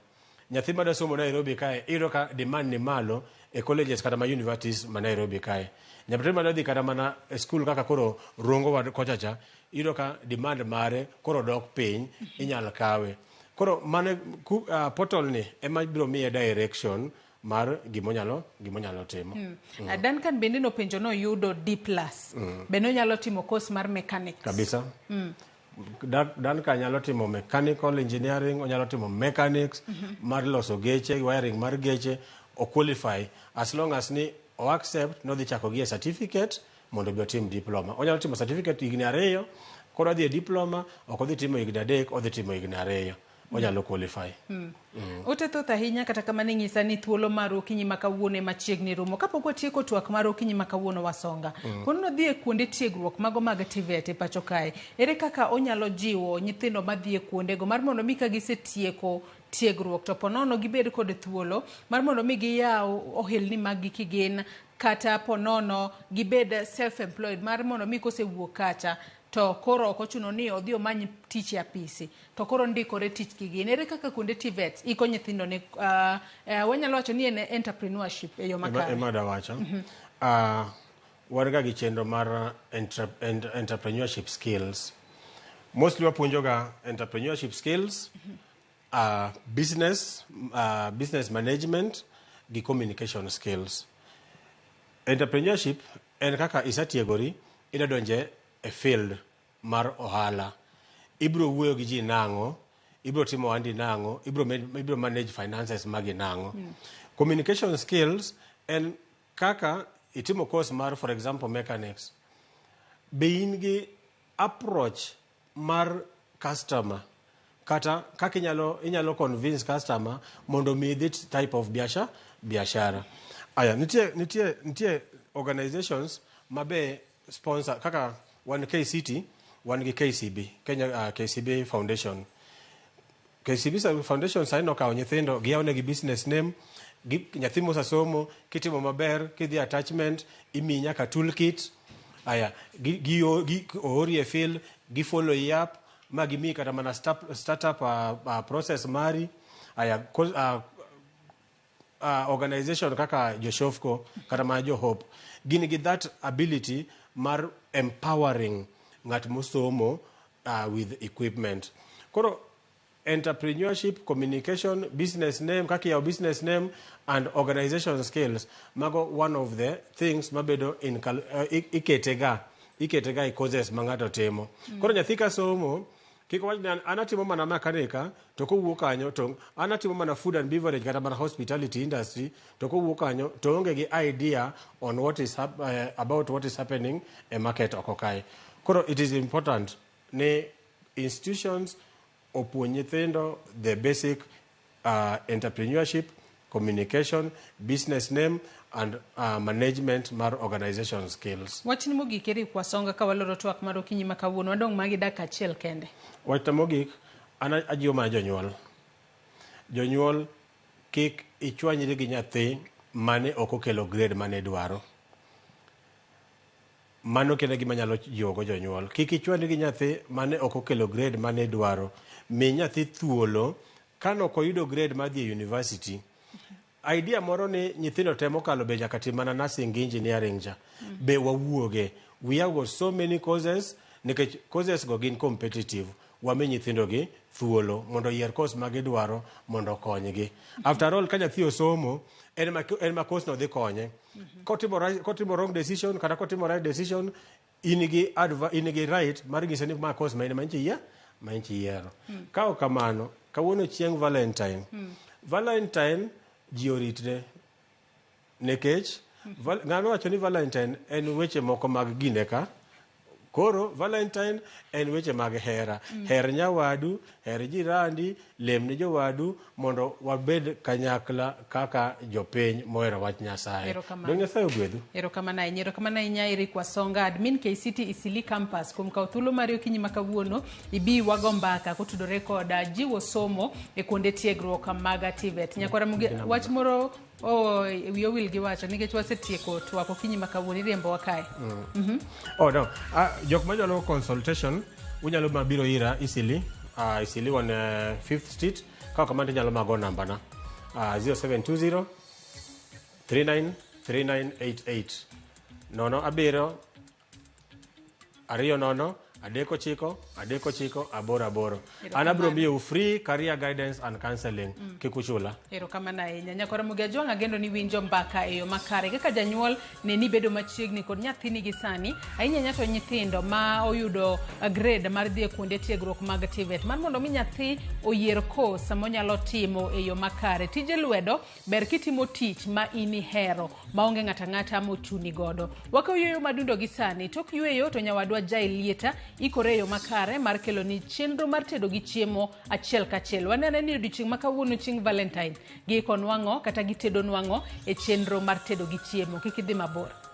Nyathi madwa somo Nairobi kae, iyudo ka demand ni malo e colleges kata ma universities ma Nairobi kae. Nyathi madwa dhi kata mana e school kaka koro Rongo wa kocha cha, iyudo ka demand mare koro dok piny, inyal kawe. Koro mano portal ni ema biro miye direction mar gimonyalo timo. Duncan bende nopenjo noyudo D plus. Bende onyalo timo course mar mechanics? Kabisa. Duncan nyalo timo mechanical engineering, onyalo timo mechanics, mar loso geche, wiring mar geche, o qualify as long as ni o accept nodhi chako gi e certificate mondo obi otim diploma. Onyalo timo certificate higni 2, koro odhi e diploma, ok odhi timo higni 3, odhi timo higni 2. onyalo qualify. Ote thoth ahinya kata kamano inyisa ni thuolo mar okinyi ma kawuono ema chiegni rumo. Kapok watieko twak mar okinyi ma kawuono Wasonga, kono dhi e kuonde tiegruok mago mag TVET e pacho kae. Ere kaka onyalo jiwo nyithindo madhi e kuondego mar mondo mi ka gisetieko tiegruok to ponono gibed kod thuolo mar mondo mi giyaw ohelni mag gi kigin kata ponono gibed self employed mar mondo mi kosewuok kacha to koro ok ochuno ni odhi omany tich e apisi to koro ndikore tich kigin. Ere kaka kuonde TVET iko nyithindo ne wanyalo wacho ni en entrepreneurship e yo makare? Ema da wacho. Wan ga gi chenro mar entrepreneurship skills. Mostly wapuonjo ga entrepreneurship skills, business management gi communication skills. Entrepreneurship en kaka isetiegori idwa donje e field mar ohala. Ibiro wuoyo gi ji nang'o, ibiro timo ohandi nang'o, ibiro manage finances magi nang'o. Communication skills en kaka itimo course mar, for example, mechanics. Be in gi approach mar customer kata kaka inyalo convince customer mondo omiyi this type of biashara. Aya, nitie organizations ma be sponsor kaka wan KCT, wan gi KCB, Kenya KCB Foundation. KCB Foundation sani nokawo nyithindo giyawo negi business name gi, nyathi mosesomo kitimo maber kidhi attachment imiyi nyaka toolkit. Aya, gi oori e field, gi follow yi up ma gimiyi kata mana startup process mari. Aya, organization kaka Joshofco kata mana jo Hope gin gi that ability mar empowering ng'at mosomo with equipment. Koro entrepreneurship, communication, business name, kaka iyawo business name and organization skills, mago one of the things mabedo in iketega e courses ma ng'ato timo. Koro nyathi ka somo kik wach ni an atimo mana makanika to kowuok kanyo to an atimo mana food and beverage kata mana hospitality industry to kowuok kanyo to onge gi idea on what is about what is happening e market oko kae. Koro it is important ni institutions opuonj nyithindo the basic entrepreneurship, communication, business name and management mar organization skills. Wachni mogik Eric Wasonga ka waloro twak mar okinyi ma kawuono wadong' magi dakika achiel kende. Wachna mogik, an ajiwo mana jonyuol. Jonyuol kik ichwanyri gi nyathi mane ok okelo grade mane dwaro. Mano kende gima nyalo jiwogo jonyuol. Kik ichwanyri gi nyathi mane ok okelo grade mane dwaro. Mi nyathi thuolo kanok oyudo grade madhi e university. Idea moro ni nyithindo te mokalo be nyaka tim mana nursing gi engineering cha. Be wawuoge. We have got so many courses nikech courses go gin competitive. Wami nyithindo gi thuolo mondo oyier course ma gidwaro mondo okonygi. After all, ka nyathi osomo, en ma course no dhi konye. Kotimo wrong decision kata kotimo right decision, in gi right mar nyise ni ma course ma in ma inchi yiero. Ka ok kamano, kawuono chieng' Valentine. Valentine ji oritre nikech ng'ano wacho ni Valentine en weche moko mag gine ka. Koro Valentine en weche mag hera. Her nyawadu, her jirandi, lem ne jowadu mondo wabed kanyakla kaka jopiny mohero wach Nyasaye. Erokamano. Dong Nyasaye ogwedhu. Erokamano ahinya, erokamano ahinya Eric Wasonga, admin KCT Eastleigh Campus kuom kawo thuolo mari okinyi ma kawuono ibi wago mbaka kotudore kod jiwo somo e kuonde tiegruok mag TVET. Nyakwara Muge, wach moro wiyi owil gi wacho nikech wasetieko twak okinyi ma kawuono iriembowa kae. Oh no, jok madwaro consultation unyalo mabiro ira Eastleigh, Eastleigh on 5th Street. Ka ok kamano to inyalo mago namba na 0720 39 3988 07 20 39 39 88. An abiro miyou free career guidance and counseling. Kik uchula. Erokamano ahinya. Nyakwara Mugi Ajwang' ageno ni winjo mbaka e yo makare. Kaka janyuol ne ni bedo machiegni kod nyathini gi sani, ahinya ahinya to nyithindo ma oyudo grade mar dhi e kuonde tiegruok mag TVET. Mar mondo mi nyathi oyier course monyalo timo e yo makare. Tije lwedo ber kitimo tich ma in ihero maonge ng'ato ang'ata mochuni godo. Wakaw yueyo madundo gi sani. Tok yueyo to nyawadwa Jai Lieta ikore e yo makare mar kelo ni chenro mar tedo gi chiemo achiel kachiel. Wanene ni odiochieng' ma kawuono chieng' Valentine, giiko nwang'o kata gitedo nwang'o e chenro mar tedo gi chiemo. Kik idhi mabor.